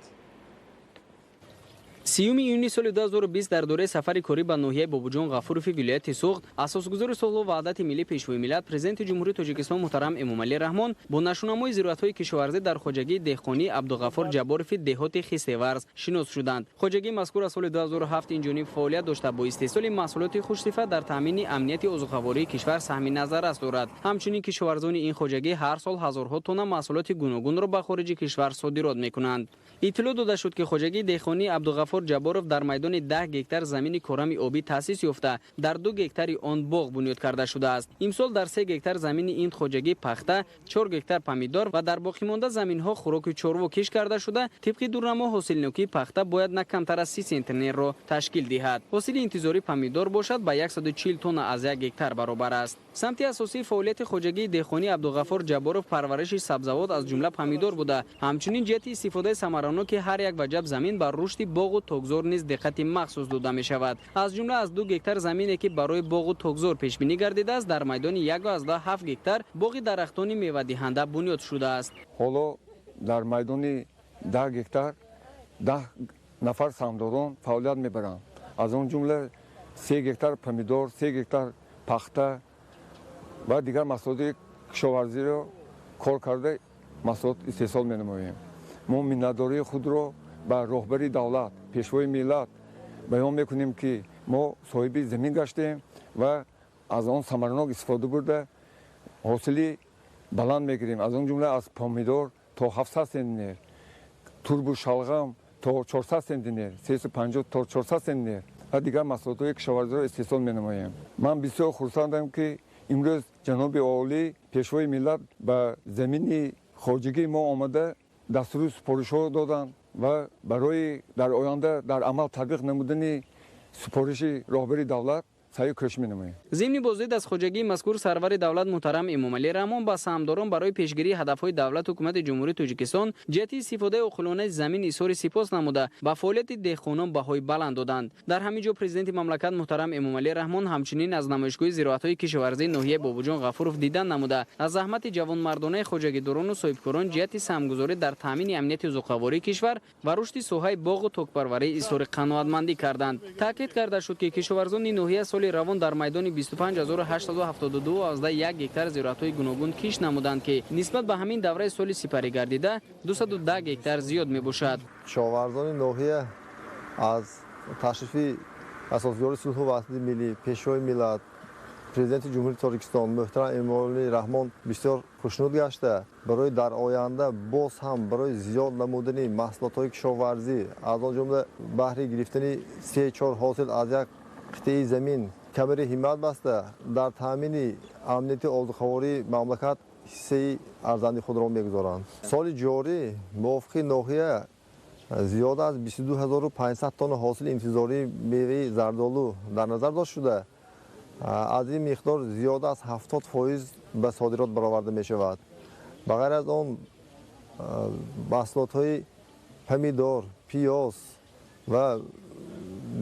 30 июни соли 2020 дар доираи сафари корӣ ба ноҳияи Бобоҷон Ғафурови вилояти Суғд асосгузори сулҳу ваҳдати миллӣ, пешвои миллат, Президенти Ҷумҳурии Тоҷикистон муҳтарам Эмомалӣ Раҳмон бо нашъунамои зироатҳои кишоварзӣ дар хоҷагии деҳқонии Абдуғаффор Ҷабборови деҳоти Хистеварз шинос шуданд. Хоҷагии мазкур аз соли 2007 инҷониб фаъолият дошта, бо истеҳсоли маҳсулоти хушсифат дар таъмини амнияти озуқавории кишвар саҳми назаррас дорад. Ҳамчунин кишоварзони ин хоҷагӣ ҳар сол ҳазорҳо тонна маҳсулоти гуногунро ба хориҷи кишвар содирот мекунанд. Иттилоъ дода шуд, ки хоҷагии деҳқонии Абдуғаффор Ҷабборов дар майдони 10 гектар замини корами обӣ таъсис ёфта, дар 2 гектари он боғ бунёд карда шудааст. Имсол дар 3 гектар замини ин хоҷагӣ пахта, 4 гектар помидор ва дар боқимонда заминҳо хӯроки чорво кишт карда шуда, тибқи дурнамо ҳосилнокии пахта бояд на камтар аз 30 сентнерро ташкил диҳад. Ҳосили интизории помидор бошад ба 140 тонна аз 1 гектар баробар аст. Самти асосии фаъолияти хоҷагии деҳқонии Абдуғаффор Ҷабборов парвариши сабзавот аз ҷумла помидор буда, ҳамчунин ҷиҳати истифодаи самараноки ҳар як ваҷаб замин ба рушди боғу токзор низ диққати махсус дода мешавад. Аз ҷумла аз 2 гектар замине, ки барои боғу токзор пешбинӣ гардидааст, дар майдони 1,7 гектар боғи дарахтони мевадиҳанда бунёд шудааст. Ҳоло дар майдони 10 гектар 10 нафар саҳмдорон фаъолият мебаранд. Аз он ҷумла 3 гектар помидор, 3 гектар пахта ва дигар маҳсулоти кишоварзиро кор карда маҳсулот истеҳсол менамоем. Мо миннатдории худро ба роҳбари давлат, пешвои миллат баён мекунем, ки мо соҳиби замин гаштем ва аз он самаранок истифода бурда ҳосили баланд мегирем. Аз он ҷумла аз помидор то 700 сентнер, турбу шалғам то 400 сентнер, 350 то 400 сентнер ва дигар маҳсулотҳои кишоварзиро истеҳсол менамоем. Ман бисёр хурсандам, ки имрӯз ҷаноби олӣ, пешвои миллат ба замини хоҷагии мо омада дастуру супоришҳо доданд ва барои дар оянда дар амал татбиқ намудани супориши роҳбари давлат саъю кӯшиш менамоем. Зимни боздид аз хоҷагии мазкур сарвари давлат муҳтарам Эмомалӣ Раҳмон ба саҳмдорон барои пешгирии ҳадафҳои давлату ҳукумати Ҷумҳурии Тоҷикистон ҷиҳати истифодаи оқилонаи замин изҳори сипос намуда, ба фаъолияти деҳқонон баҳои баланд доданд. Дар ҳамин ҷо президенти мамлакат муҳтарам Эмомалӣ Раҳмон ҳамчунин аз намоишгоҳи зироатҳои кишоварзии ноҳияи Бобоҷон Ғафуров дидан намуда, аз заҳмати ҷавонмардонаи хоҷагидорону соҳибкорон ҷиҳати саҳмгузорӣ дар таъмини амнияти озуқавории кишвар ва рушди соҳаи боғу токпарварӣ изҳори қаноатмандӣ карданд. Таъкид карда шуд, ки кишоварзони ноҳия соли равон дар майдони 25872,1 гектар зироатҳои гуногун кишт намуданд, ки нисбат ба ҳамин давраи соли сипарӣ гардида 210 гектар зиёд мебошад. Кишоварзони ноҳия аз ташрифи асосгузори сулҳу ваҳдати миллӣ, пешвои миллат, президенти Ҷумҳурии Тоҷикистон муҳтарам Эмомалӣ Раҳмон бисёр хушнуд гашта, барои дар оянда боз ҳам барои зиёд намудани маҳсулотҳои кишоварзӣ, аз он ҷумла баҳри гирифтани 3-4 ҳосил аз як қитъаи замин камари ҳиммат баста, дар таъмини амнияти озуқавории мамлакат ҳиссаи арзанди худро мегузоранд. Соли ҷорӣ мувофиқи ноҳия зиёда аз 22500 тонна ҳосили интизории меваи зардолу дар назар дошт шуда, аз ин миқдор зиёда аз 70% ба содирот бароварда мешавад. Ба ғайр аз он маҳсулотҳои помидор, пиёз ва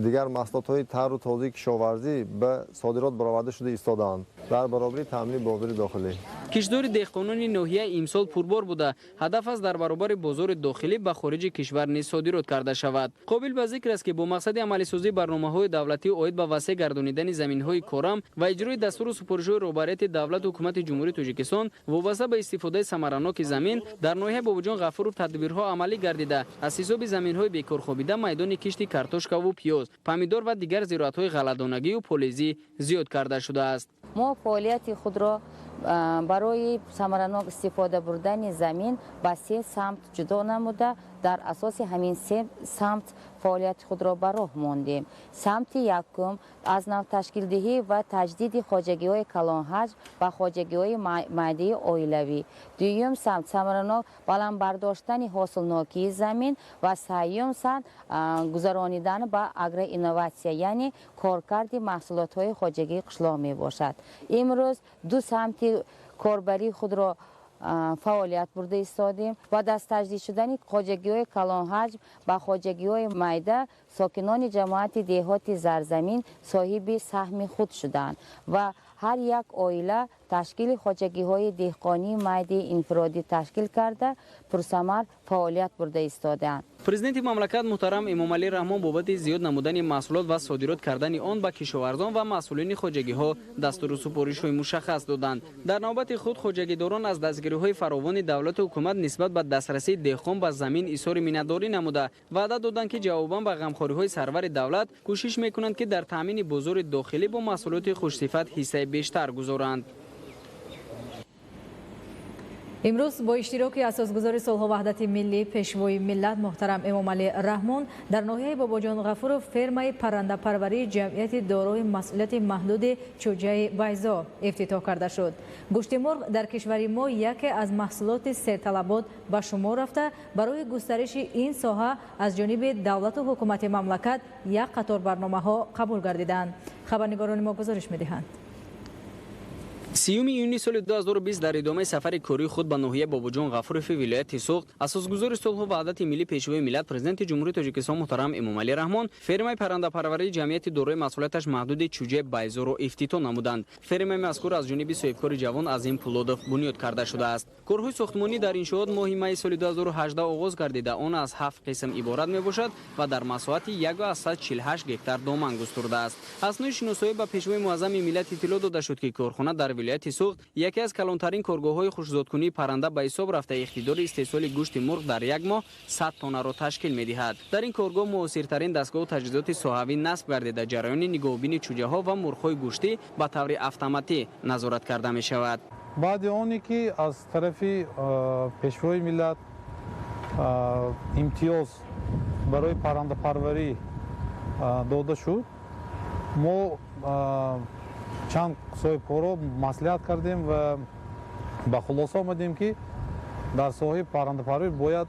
дигар маҳсулотҳои тару тозаи кишоварзӣ ба содирот бароварда шуда истодаанд дар баробари таъмини бозори дохилӣ. Кишдори деҳқонони ноҳия имсол пурбор буда, ҳадаф аст дар баробари бозори дохилӣ ба хориҷи кишвар низ содирот карда шавад. Қобил ба зикр аст, ки бо мақсади амалисозии барномаҳои давлатӣ оид ба васеъ гардонидани заминҳои корам ва иҷрои дастуру супоришҳои роҳбарияти давлату ҳукумати Ҷумҳурии Тоҷикистон вобаста ба истифодаи самараноки замин дар ноҳияи Бобоҷон Ғафуров тадбирҳо амалӣ гардида, аз ҳисоби заминҳои бекорхобида майдони кишти картошкаву пиёз, помидор ва дигар зироатҳои ғалладонагию полезӣ зиёд карда шудааст. Мо фаъолияти худро барои самаранок истифода бурдани замин ба се самт ҷудо намуда, дар асоси ҳамин се самт фаъолияти худро ба роҳ мондем. Самти якум аз нав ташкилдиҳӣ ва таҷдиди хоҷагиҳои калонҳаҷм ва хоҷагиҳои майдаи оилавӣ. Дуюм самт самаранок баланд бардоштани ҳосилнокии замин ва сеюм самт гузаронидан ба агроинноватсия, яъне коркарди маҳсулотҳои хоҷагии қишлоқ мебошад. Имрӯз ду самти корбарии худро фаъолият бурда истодем. Баъд аз таҷдид шудани хоҷагиҳои калонҳаҷм ба хоҷагиҳои майда, сокинони ҷамоати деҳоти Зарзамин соҳиби саҳми худ шуданд ва ҳар як оила ташкили хоҷагиҳои деҳқонии майдаи инфиродӣ ташкил карда, пурсамар фаъолият бурда истодаанд. Президенти мамлакат муҳтарам Эмомалӣ Раҳмон бобати зиёд намудани маҳсулот ва содирот кардани он ба кишоварзон ва масъулини хоҷагиҳо дастуру супоришҳои мушаххас доданд. Дар навбати худ хоҷагидорон аз дастгириҳои фаровони давлату ҳукумат нисбат ба дастрасии деҳқон ба замин изҳори миннатдорӣ намуда, ваъда доданд, ки ҷавобан ба ғамхориҳои сарвари давлат кӯшиш мекунанд, ки дар таъмини бозори дохилӣ бо маҳсулоти хушсифат ҳиссаи бештар гузоранд. Имрӯз бо иштироки асосгузори сулҳу ваҳдати миллӣ, пешвои миллат муҳтарам Эмомалӣ Раҳмон дар ноҳияи Бобоҷон Ғафуров фермаи паррандапарварии ҷамъияти дорои масъулияти маҳдуди Чӯҷаи Байзо ифтитоҳ карда шуд. Гӯшти мурғ дар кишвари мо яке аз маҳсулоти серталабот ба шумор рафта, барои густариши ин соҳа аз ҷониби давлату ҳукумати мамлакат як қатор барномаҳо қабул гардиданд. Хабарнигорони мо гузориш медиҳанд. 30 июни соли 2020 дар идомаи сафари кории худ ба ноҳияи Бобоҷон Ғафурови вилояти Суғд асосгузори сулҳу ваҳдати миллӣ, пешвои миллат, президенти Ҷумҳурии Тоҷикистон муҳтарам Эмомалӣ Раҳмон фермаи паррандапарварии ҷамъияти дорои масъулияташ маҳдуди Чӯҷаи Байзоро ифтитоҳ намуданд. Фермаи мазкур аз ҷониби соҳибкори ҷавон Азим Пулодов бунёд карда шудааст. Корҳои сохтмонӣ дар иншоот моҳи майи соли 2018 оғоз гардида, он аз 7 қисм иборат мебошад ва дар масоҳати 1,48 гектар доман густурдааст. Аснои шиносоӣ ба пешвои муаззами миллат иттилоъ дода шуд, ки корхона дар вилояти Суғд яке аз калонтарин коргоҳҳои хушзодкунии парранда ба ҳисоб рафта, иқтидори истеҳсоли гӯшти мурғ дар як моҳ 100 тоннаро ташкил медиҳад. Дар ин коргоҳ муосиртарин дастгоҳу таҷҳизоти соҳавӣ насб гардида, ҷараёни нигоҳубини чӯҷаҳо ва мурғҳои гӯштӣ ба таври автоматӣ назорат карда мешавад. Баъди оне ки аз тарафи пешвои миллат имтиёз барои паррандапарварӣ дода шуд, мо чанд соҳибкорро маслиҳат кардем ва ба хулоса омадем, ки дар соҳаи паррандапарварӣ бояд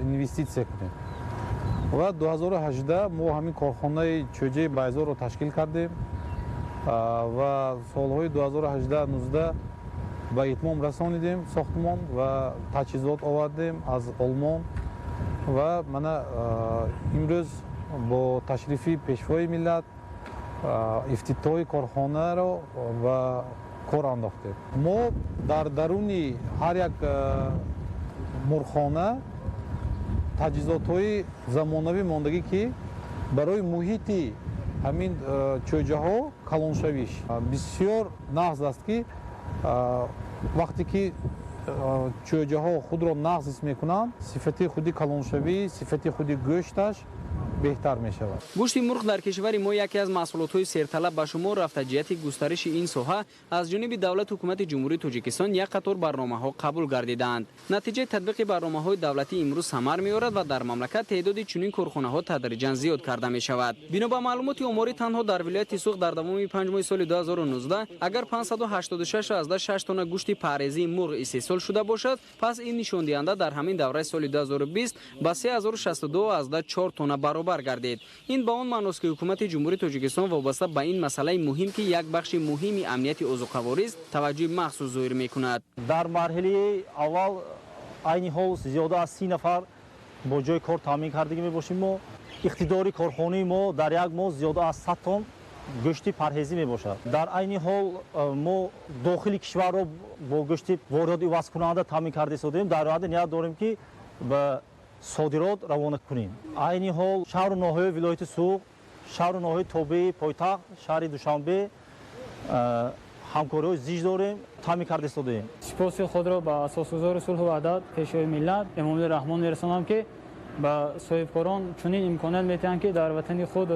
инвеститсия кунем. Ва 2018 мо ҳамин корхонаи Чӯҷаи Байзорро ташкил кардем. Ва солҳои 2018-19 ба итмом расонидем сохтмон ва таҷҳизот овардем аз Олмон ва мана имрӯз бо ташрифи Пешвои миллат ифтитоҳи корхонаро ба кор андохтем. Мо дар даруни ҳар як мурғхона таҷҳизотҳои замонавӣ мондагӣ, ки барои муҳити ҳамин чӯҷаҳо калоншавиш бисёр нағз аст, ки вақте ки чӯҷаҳо худро нағз ҳис мекунанд, сифати худи калоншавӣ, сифати худи гӯшташ беҳтар мешавад. Гӯшти мурғ дар кишвари мо яке аз маҳсулотҳои серталаб ба шумор рафта, ҷиҳати густариши ин соҳа аз ҷониби давлат, ҳукумати Ҷумҳурии Тоҷикистон як қатор барномаҳо қабул гардидаанд. Натиҷаи татбиқи барномаҳои давлатӣ имрӯз самар меорад ва дар мамлакат теъдоди чунин корхонаҳо тадриҷан зиёд карда мешавад. Бино ба маълумоти оморӣ, танҳо дар вилояти Суғд дар давоми 5 моҳи соли 2019 агар 586,6 тонна гӯшти парҳезии мурғ истеҳсол шуда бошад, пас ин нишондиҳанда дар ҳамин давраи соли 2020 ба 3062,4 тонна баробар гардид. Ин ба он маъност, ки ҳукумати Ҷумҳурии Тоҷикистон вобаста ба ин масъалаи муҳим, ки як бахши муҳими амнияти озуқаворист, таваҷҷӯҳи махсус зоҳир мекунад. Дар марҳилаи аввал айни ҳол зиёда аз 30 нафар бо ҷои кор таъмин кардагӣ мебошем. Мо иқтидори корхонаи мо дар як моҳ зиёда аз 100 тонн гӯшти парҳезӣ мебошад. Дар айни ҳол мо дохили кишварро бо гӯшти воридот ивазкунанда таъмин карда истодаем. Дар оянда ният дорем, ки ба содирот равона кунем. Айни ҳол шаҳру ноҳияи вилояти Суғд, шаҳру ноҳияи тобеи пойтахт шаҳри Душанбе ҳамкориҳои зич дорем, таъмин карда истодаем. Сипоси худро ба асосгузори сулҳу ваҳдат, Пешвои миллат Эмомалӣ Раҳмон мерасонам, ки ба соҳибкорон чунин имконият медиҳанд, ки дар ватани худ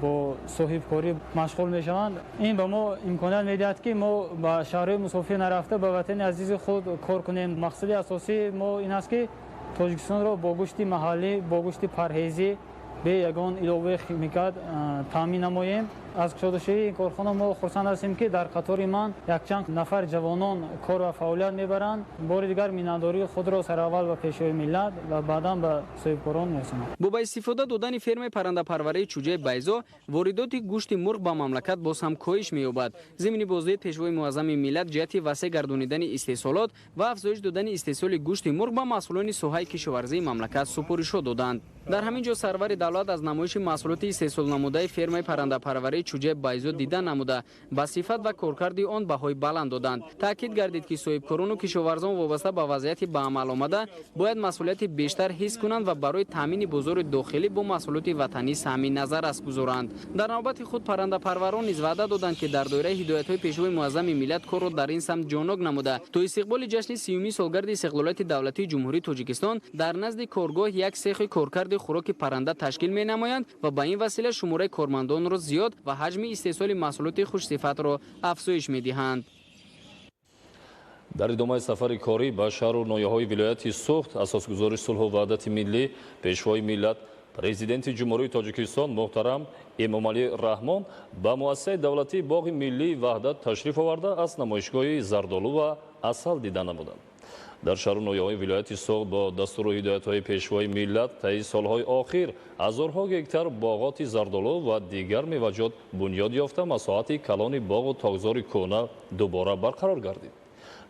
бо соҳибкорӣ машғул мешаванд. Ин ба мо имконият медиҳад, ки мо ба шаҳрҳои мусофир нарафта, ба ватани азизи худ кор кунем. Мақсади асосии мо ин аст, ки Тоҷикистонро бо гӯшти маҳаллӣ, бо гӯшти парҳезӣ бе ягон иловаи химикат таъмин намоем. Аз кушодашавии ин корхона мо хурсанд ҳастем, ки дар қатори ман якчанд нафар ҷавонон кор ва фаъолият мебаранд. Бори дигар миннатдории худро сараввал ба Пешвои миллат ва баъдан ба соҳибкорон мерасонам. Бо ба истифода додани фермаи паррандапарварии чӯҷаи Байзо воридоти гӯшти мурғ ба мамлакат боз ҳам коҳиш меёбад. Зимни боздид Пешвои муаззами миллат ҷиҳати васеъ гардонидани истеҳсолот ва афзоиш додани истеҳсоли гӯшти мурғ ба масъулони соҳаи кишоварзии мамлакат супоришҳо доданд. Дар ҳамин ҷо сарвари давлат аз намоиши маҳсулоти истеҳсолнамудаи фермаи паррандапарварии чӯҷаи Байзо дида намуда, ба сифат ва коркарди он баҳои баланд доданд. Таъкид гардид, ки соҳибкорону кишоварзон вобаста ба вазъияти ба амал омада бояд масъулияти бештар ҳис кунанд ва барои таъмини бозори дохилӣ бо маҳсулоти ватанӣ саҳми назаррас гузоранд. Дар навбати худ паррандапарварон низ ваъда доданд, ки дар доираи ҳидоятҳои Пешвои муаззами миллат корро дар ин самт ҷоннок намуда, то истиқболи ҷашни 30-юми солгарди истиқлолияти давлатии Ҷумҳурии Тоҷикистон дар назди коргоҳ як сехи коркарди хӯроки парранда ташкил менамоянд ва ба ин васила шумораи кормандонро зиёд ва ҳаҷми истеҳсоли маҳсулоти хушсифатро афзоиш медиҳанд. Дар идомаи сафари корӣ ба шаҳру ноҳияҳои вилояти Суғд асосгузори сулҳу ваҳдати миллӣ, Пешвои миллат, Президенти Ҷумҳурии Тоҷикистон муҳтарам Эмомалӣ Раҳмон ба муассисаи давлатии Боғи миллии Ваҳдат ташриф оварда, аз намоишгоҳи зардолу ва асал дида намуданд. Дар шаҳру ноҳияҳои вилояти Суғд бо дастуру ҳидоятҳои Пешвои миллат таи солҳои охир ҳазорҳо гектар боғоти зардолу ва дигар меваҷот бунёд ёфта, масоҳати калони боғу токзори кӯҳна дубора барқарор гардид.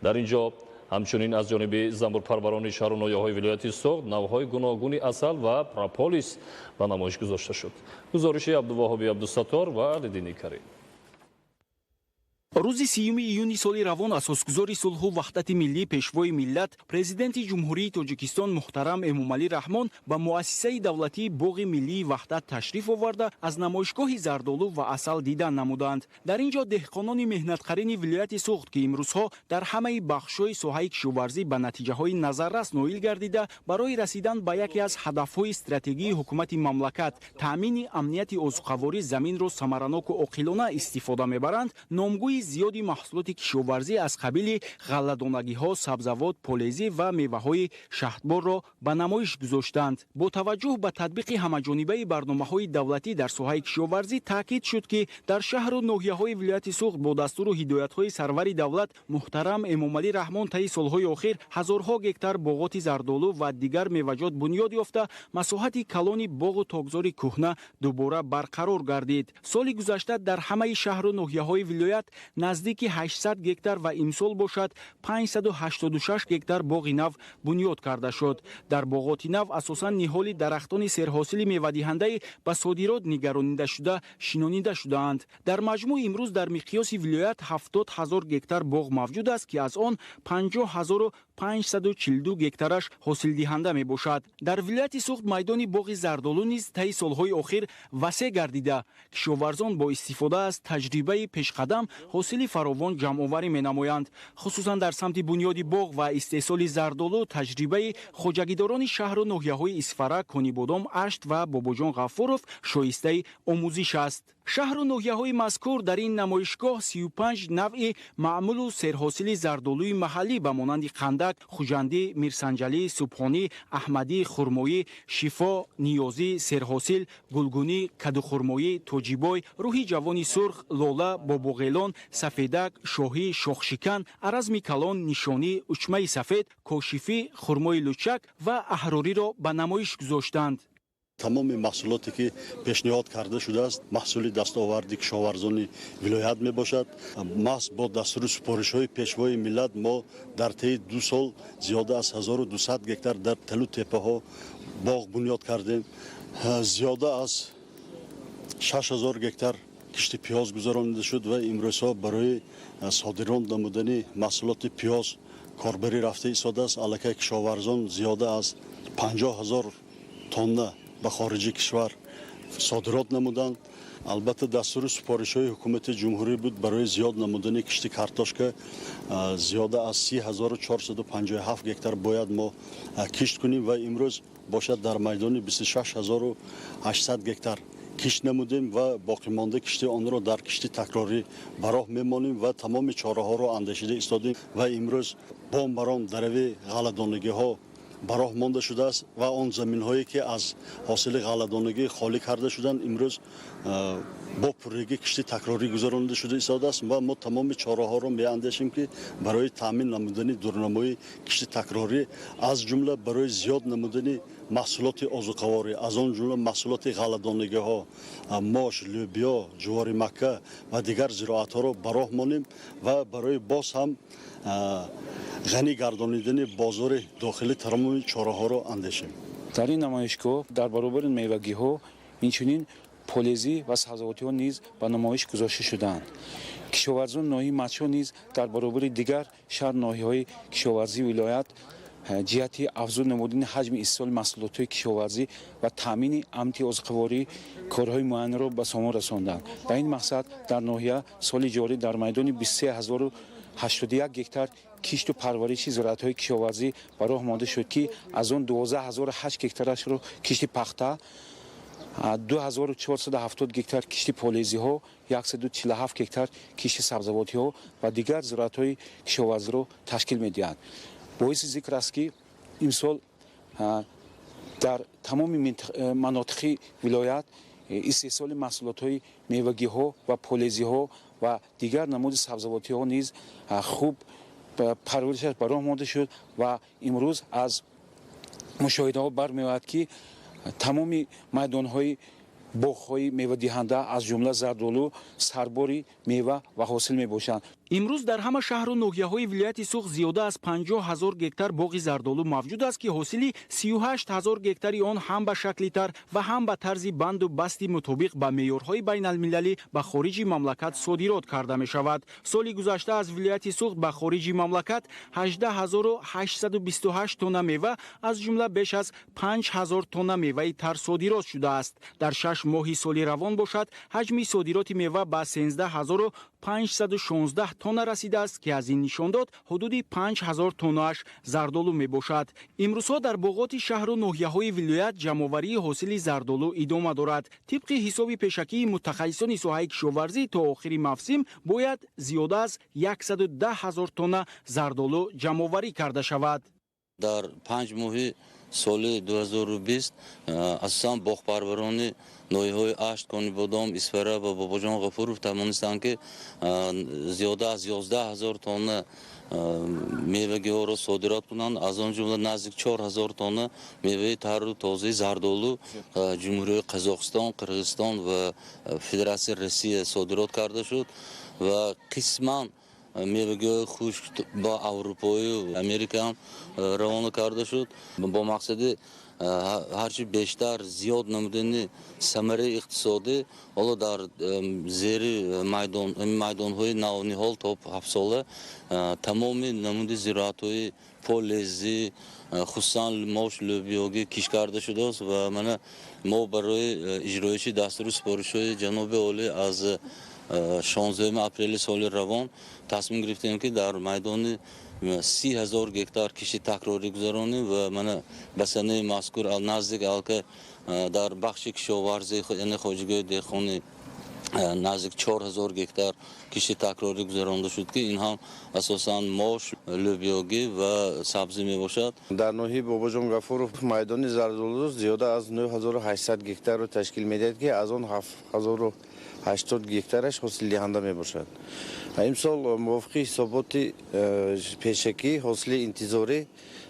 Дар ин ҷо ҳамчунин аз ҷониби занбурпарварони шаҳру ноҳияҳои вилояти Суғд навъҳои гуногуни асал ва прополис ба намоиш гузошта шуд. Гузориши Абдуваҳоби Абдусаттор ва Алиддини Карим. Рӯзи 30 июни соли равон асосгузори сулҳу ваҳдати миллӣ, Пешвои миллат, Президенти Ҷумҳурии Тоҷикистон муҳтарам Эмомалӣ Раҳмон ба муассисаи давлатии Боғи миллии Ваҳдат ташриф оварда, аз намоишгоҳи зардолу ва асал дидан намуданд. Дар ин ҷо деҳқонони меҳнатқарини вилояти Суғд, ки имрӯзҳо дар ҳамаи бахшҳои соҳаи кишоварзӣ ба натиҷаҳои назаррас ноил гардида, барои расидан ба яке аз ҳадафҳои стратегии ҳукумати мамлакат, таъмини амнияти озуқаворӣ, заминро самараноку оқилона истифода мебаранд, номгӯи зиёди маҳсулоти кишоварзӣ аз қабили ғалладонагиҳо, сабзавот, полезӣ ва меваҳои шаҳдборро ба намоиш гузоштанд. Бо таваҷҷӯҳ ба татбиқи ҳамаҷонибаи барномаҳои давлатӣ дар соҳаи кишоварзӣ таъкид шуд, ки дар шаҳру ноҳияҳои вилояти Суғд бо дастуру ҳидоятҳои сарвари давлат муҳтарам Эмомалӣ Раҳмон таи солҳои охир ҳазорҳо гектар боғоти зардолу ва дигар меваҷот бунёд ёфта, масоҳати калони боғу токзори кӯҳна дубора барқарор гардид. Соли гузашта дар ҳамаи шаҳру ноҳияҳои вилоят наздики 800 гектар ва имсол бошад 586 гектар боғи нав бунёд карда шуд. Дар боғоти нав асосан ниҳоли дарахтони серҳосили мевадиҳандаи ба содирот нигаронида шуда шинонида шудаанд. Дар маҷмӯъ имрӯз дар миқёси вилоят 70 ҳазор гектар боғ мавҷуд аст, ки аз он 50,542 гектараш ҳосилдиҳанда мебошад. Дар вилояти Суғд майдони боғи зардолу низ таи солҳои охир васеъ гардида, кишоварзон бо истифода аз таҷрибаи пешқадам ҳосили фаровон ҷамъоварӣ менамоянд. Хусусан дар самти бунёди боғ ва истеҳсоли зардолу таҷрибаи хоҷагидорони шаҳру ноҳияҳои Исфара, Конибодом, Ашт ва Бобоҷон Ғафуров шоистаи омӯзиш аст. Шаҳру ноҳияҳои мазкур дар ин намоишгоҳ 35 навъи маъмулу серҳосили зардолуи маҳаллӣ ба монанди Қандак, Хуҷандӣ, Мирсанҷалӣ, Субҳонӣ, Аҳмадӣ, Хурмоӣ, Шифо, Ниёзӣ, серҳосил, Гулгунӣ, Кадухурмоӣ, Тоҷибой, Рӯҳи ҷавони сурх, Лола, Бобоғелон, Сафедак, Шоҳӣ, Шохшикан, Аразми калон, Нишонӣ, Учмаи сафед, Кошифӣ, хурмои лучак ва Аҳрориро ба намоиш гузоштанд. Тамоми маҳсулоте ки пешниҳод карда шудааст, маҳсули дастоварди кишоварзони вилоят мебошад. Маҳз бо дастуру супоришҳои пешвои миллат мо дар тайи 2 сол зиёда аз 1200 гектар дар талу теппаҳо боғ бунёд кардем. Зиёда аз 6000 гектар кишти пиёз гузаронида шуд ва имрӯзҳо барои содирот намудани маҳсулоти пиёз корбарӣ рафта истодааст. Аллакай кишоварзон зиёда аз 50 000 тонна ба хориҷи кишвар содирот намуданд. Албатта, дастуру супоришҳои ҳукумати ҷумҳурӣ буд барои зиёд намудани кишти картошка зиёда аз 30,457 гектар бояд мо кишт кунем ва имрӯз бошад дар майдони 26,800 гектар кишт намудем ва боқимонда кишти онро дар кишти такрорӣ ба роҳ мемонем ва тамоми чораҳоро андешида истодем ва имрӯз бомбарон дарави ғалладонагиҳо ба роҳ монда шудааст ва он заминҳое ки аз ҳосили ғалладонагӣ холӣ карда шуданд, имрӯз бо пуррагӣ кишти такрорӣ гузаронида шуда истодааст ва мо тамоми чораҳоро меандешем, ки барои таъмин намудани дурнамои кишти такрорӣ, аз ҷумла барои зиёд намудани маҳсулоти озуқаворӣ, аз он ҷумла маҳсулоти ғалладонагиҳо, мош, лӯбиё, ҷувори макка ва дигар зироатҳоро ба роҳ монем ва барои боз ҳам ғанӣ гардонидани бозори дохилӣ тамоми чораҳоро андешем. Дар ин намоишгоҳ дар баробари мевагиҳо инчунин полезӣ ва сабзавотиҳо низ ба намоиш гузошта шудаанд. Кишоварзони ноҳияи Мачо низ дар баробари дигар шаҳр ноҳияҳои кишоварзии вилоят ҷиҳати афзун намудани ҳаҷми истеҳсоли маҳсулотҳои кишоварзӣ ва таъмини амнияти озуқаворӣ корҳои муайянро ба сомон расонданд. Ба ин мақсад дар ноҳия соли ҷорӣ дар майдони 23,081 гектар кишту парвариши зироатҳои кишоварзӣ ба роҳ монда шуд, ки аз он 12,008 гектарашро кишти пахта, 2470 гектар кишти полезиҳо, 147 гектар кишти сабзавотиҳо ва дигар зироатҳои кишоварзиро ташкил медиҳанд. Боиси зикр аст, ки имсол дар тамоми манотиқи вилоят истеҳсоли маҳсулотҳои мевагиҳо ва полезиҳо ва дигар намуди сабзавотиҳо низ хуб парваришаш ба роҳ монда шуд ва имрӯз аз мушоҳидаҳо бармеояд, ки тамоми майдонҳои боғҳои мевадиҳанда, аз ҷумла зардолу, сарбори мева ва ҳосил мебошанд. Имрӯз дар ҳама шаҳру ноҳияҳои вилояти Суғд зиёда аз 50 000 гектар боғи зардолу мавҷуд аст, ки ҳосили 38 000 гектари он ҳам ба шакли тар ва ҳам ба тарзи банду басти мутобиқ ба меъёрҳои байналмилалӣ ба хориҷи мамлакат содирот карда мешавад. Соли гузашта аз вилояти Суғд ба хориҷи мамлакат 18,828 тонна мева, аз ҷумла беш аз 5 000 тонна меваи тар содирот шудааст. Дар 6 моҳи соли равон бошад, ҳаҷми содироти мева ба 13 516 тонна расидааст, ки аз ин нишондод ҳудуди 5000 тоннааш зардолу мебошад. Имрӯзҳо дар боғоти шаҳру ноҳияҳои вилоят ҷамъоварии ҳосили зардолу идома дорад. Тибқи ҳисоби пешакии мутахассисони соҳаи кишоварзӣ, то охири мавсим бояд зиёда аз 110 ҳазор тонна зардолу ҷамъоварӣ карда шавад. Дар 5 моҳи соли 2020 асосан боғпарварони ноҳияҳои Ашт, Конибодом, Исфара ва Бобоҷон Ғафуров тавонистанд, ки зиёда аз 11 ҳазор тонна мевагиҳоро содирот кунанд. Аз он ҷумла наздик 4 ҳазор тонна меваи тару тозаи зардолу Ҷумҳурии Қазоқистон, Қирғизистон ва Федератсияи Россия содирот карда шуд ва қисман мевагиҳои хушк ба Аврупою Америка ҳам равона карда шуд. Бо мақсади ҳарчи бештар зиёд намудани самараи иқтисодӣ, ҳоло дар зери майдонҳои навниҳол то 7сола тамоми намуди зироатҳои полезӣ, хусусан мош, лӯбиёгӣ кишт карда шудааст ва мана мо барои иҷроиши дастуру супоришҳои ҷаноби олӣ аз 16 апрели соли равон тасмим гирифтем, ки дар майдони 30 ҳазор гектар кишти такрорӣ гузаронем ва мана ба санаи мазкур наздик алка дар бахши кишоварзӣ, яъне хоҷагиҳои деҳқонӣ, наздик 4 ҳазор гектар кишти такрорӣ гузаронда шуд, ки ин ҳам асосан мош, лӯбиёгӣ ва сабзӣ мебошад. Дар ноҳияи Бобоҷон Гафуров майдони зардолу зиёда аз 9800 гектарро ташкил медиҳад, ки аз он 7080 гектараш ҳосилдиҳанда мебошад. Имсол мувофиқи ҳисоботи пешакӣ ҳосили интизорӣ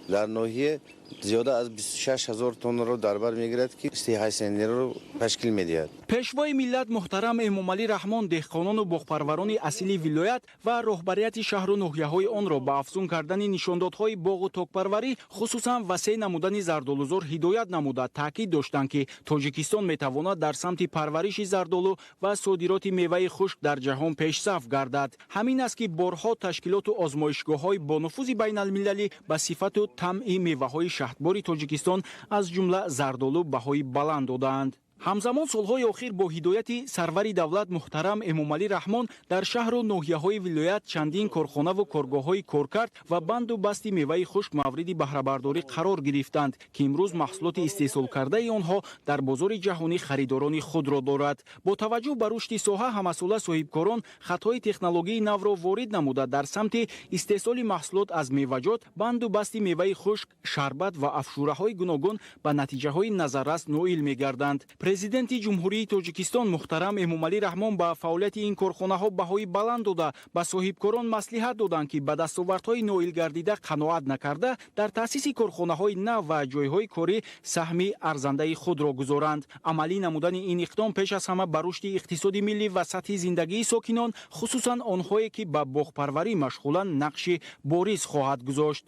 дар ноҳия зиёда аз 26 ҳазор тоннаро дар бар мегирад, ки 38 центнерро ташкил медиҳад. Пешвои миллат муҳтарам Эмомалӣ Раҳмон деҳқонону боғпарварони асили вилоят ва роҳбарияти шаҳру ноҳияҳои онро ба афзун кардани нишондодҳои боғу токпарварӣ, хусусан васеъ намудани зардолузор ҳидоят намуда, таъкид доштанд, ки Тоҷикистон метавонад дар самти парвариши зардолу ва содироти меваи хушк дар ҷаҳон пешсаф гардад. Ҳамин аст, ки борҳо ташкилоту озмоишгоҳҳои бонуфузи байналмилалӣ ба сифату тамъи меваҳои шаҳдбори Тоҷикистон, аз ҷумла зардолу, баҳои баланд додаанд. Ҳамзамон солҳои охир бо ҳидояти сарвари давлат муҳтарам Эмомалӣ Раҳмон дар шаҳру ноҳияҳои вилоят чандин корхонаву коргоҳҳои коркард ва банду басти меваи хушк мавриди баҳрабардорӣ қарор гирифтанд, ки имрӯз маҳсулоти истеҳсолкардаи онҳо дар бозори ҷаҳонӣ харидорони худро дорад. Бо таваҷҷӯҳ ба рушди соҳа, ҳамасола соҳибкорон хатҳои технологияи навро ворид намуда, дар самти истеҳсоли маҳсулот аз меваҷот, банду басти меваи хушк, шарбат ва афшураҳои гуногун ба натиҷаҳои назаррас ноил мегарданд. Президенти Ҷумҳурии Тоҷикистон муҳтарам Эмомалӣ Раҳмон ба фаъолияти ин корхонаҳо баҳои баланд дода, ба соҳибкорон маслиҳат доданд, ки ба дастовардҳои ноилгардида қаноат накарда, дар таъсиси корхонаҳои нав ва ҷойҳои корӣ саҳми арзандаи худро гузоранд. Амалӣ намудани ин иқдом пеш аз ҳама ба рушди иқтисоди миллӣ ва сатҳи зиндагии сокинон, хусусан онҳое ки ба боғпарварӣ машғуланд, нақши бориз хоҳад гузошт.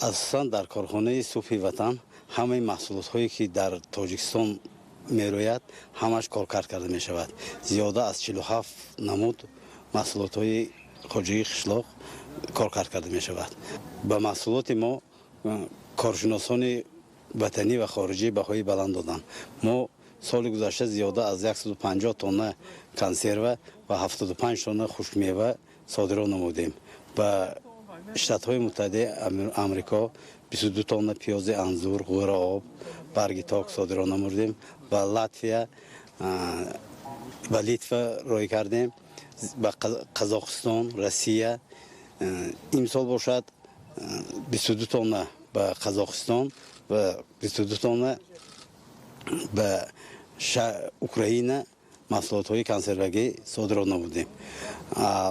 Асосан дар корхонаи Субҳи Ватан ҳамаи маҳсулотҳое, ки дар Тоҷикистон мерояд, ҳамаш коркард карда мешавад. Зиёда аз 47 намуд маҳсулотҳои хоҷагии қишлоқ коркард карда мешавад. Ба маҳсулоти мо коршиносони ватанӣ ва хориҷӣ баҳои баланд доданд. Мо соли гузашта зиёда аз 150 тонна консерва ва 75 тонна хушкмева содирот намудем. Ба Штатҳои Муттаҳидаи Амрико 22 тонна пиёзи анзур, ғӯраоб, барги ток содирот намудем. Ба Латвия, ба Литва рой кардем, ба Қазоқистон, Россия. Имсол бошад 22 тонна ба Қазоқистон ва 22 тонна ба Украина маҳсулотҳои консервагӣ содирот намудем.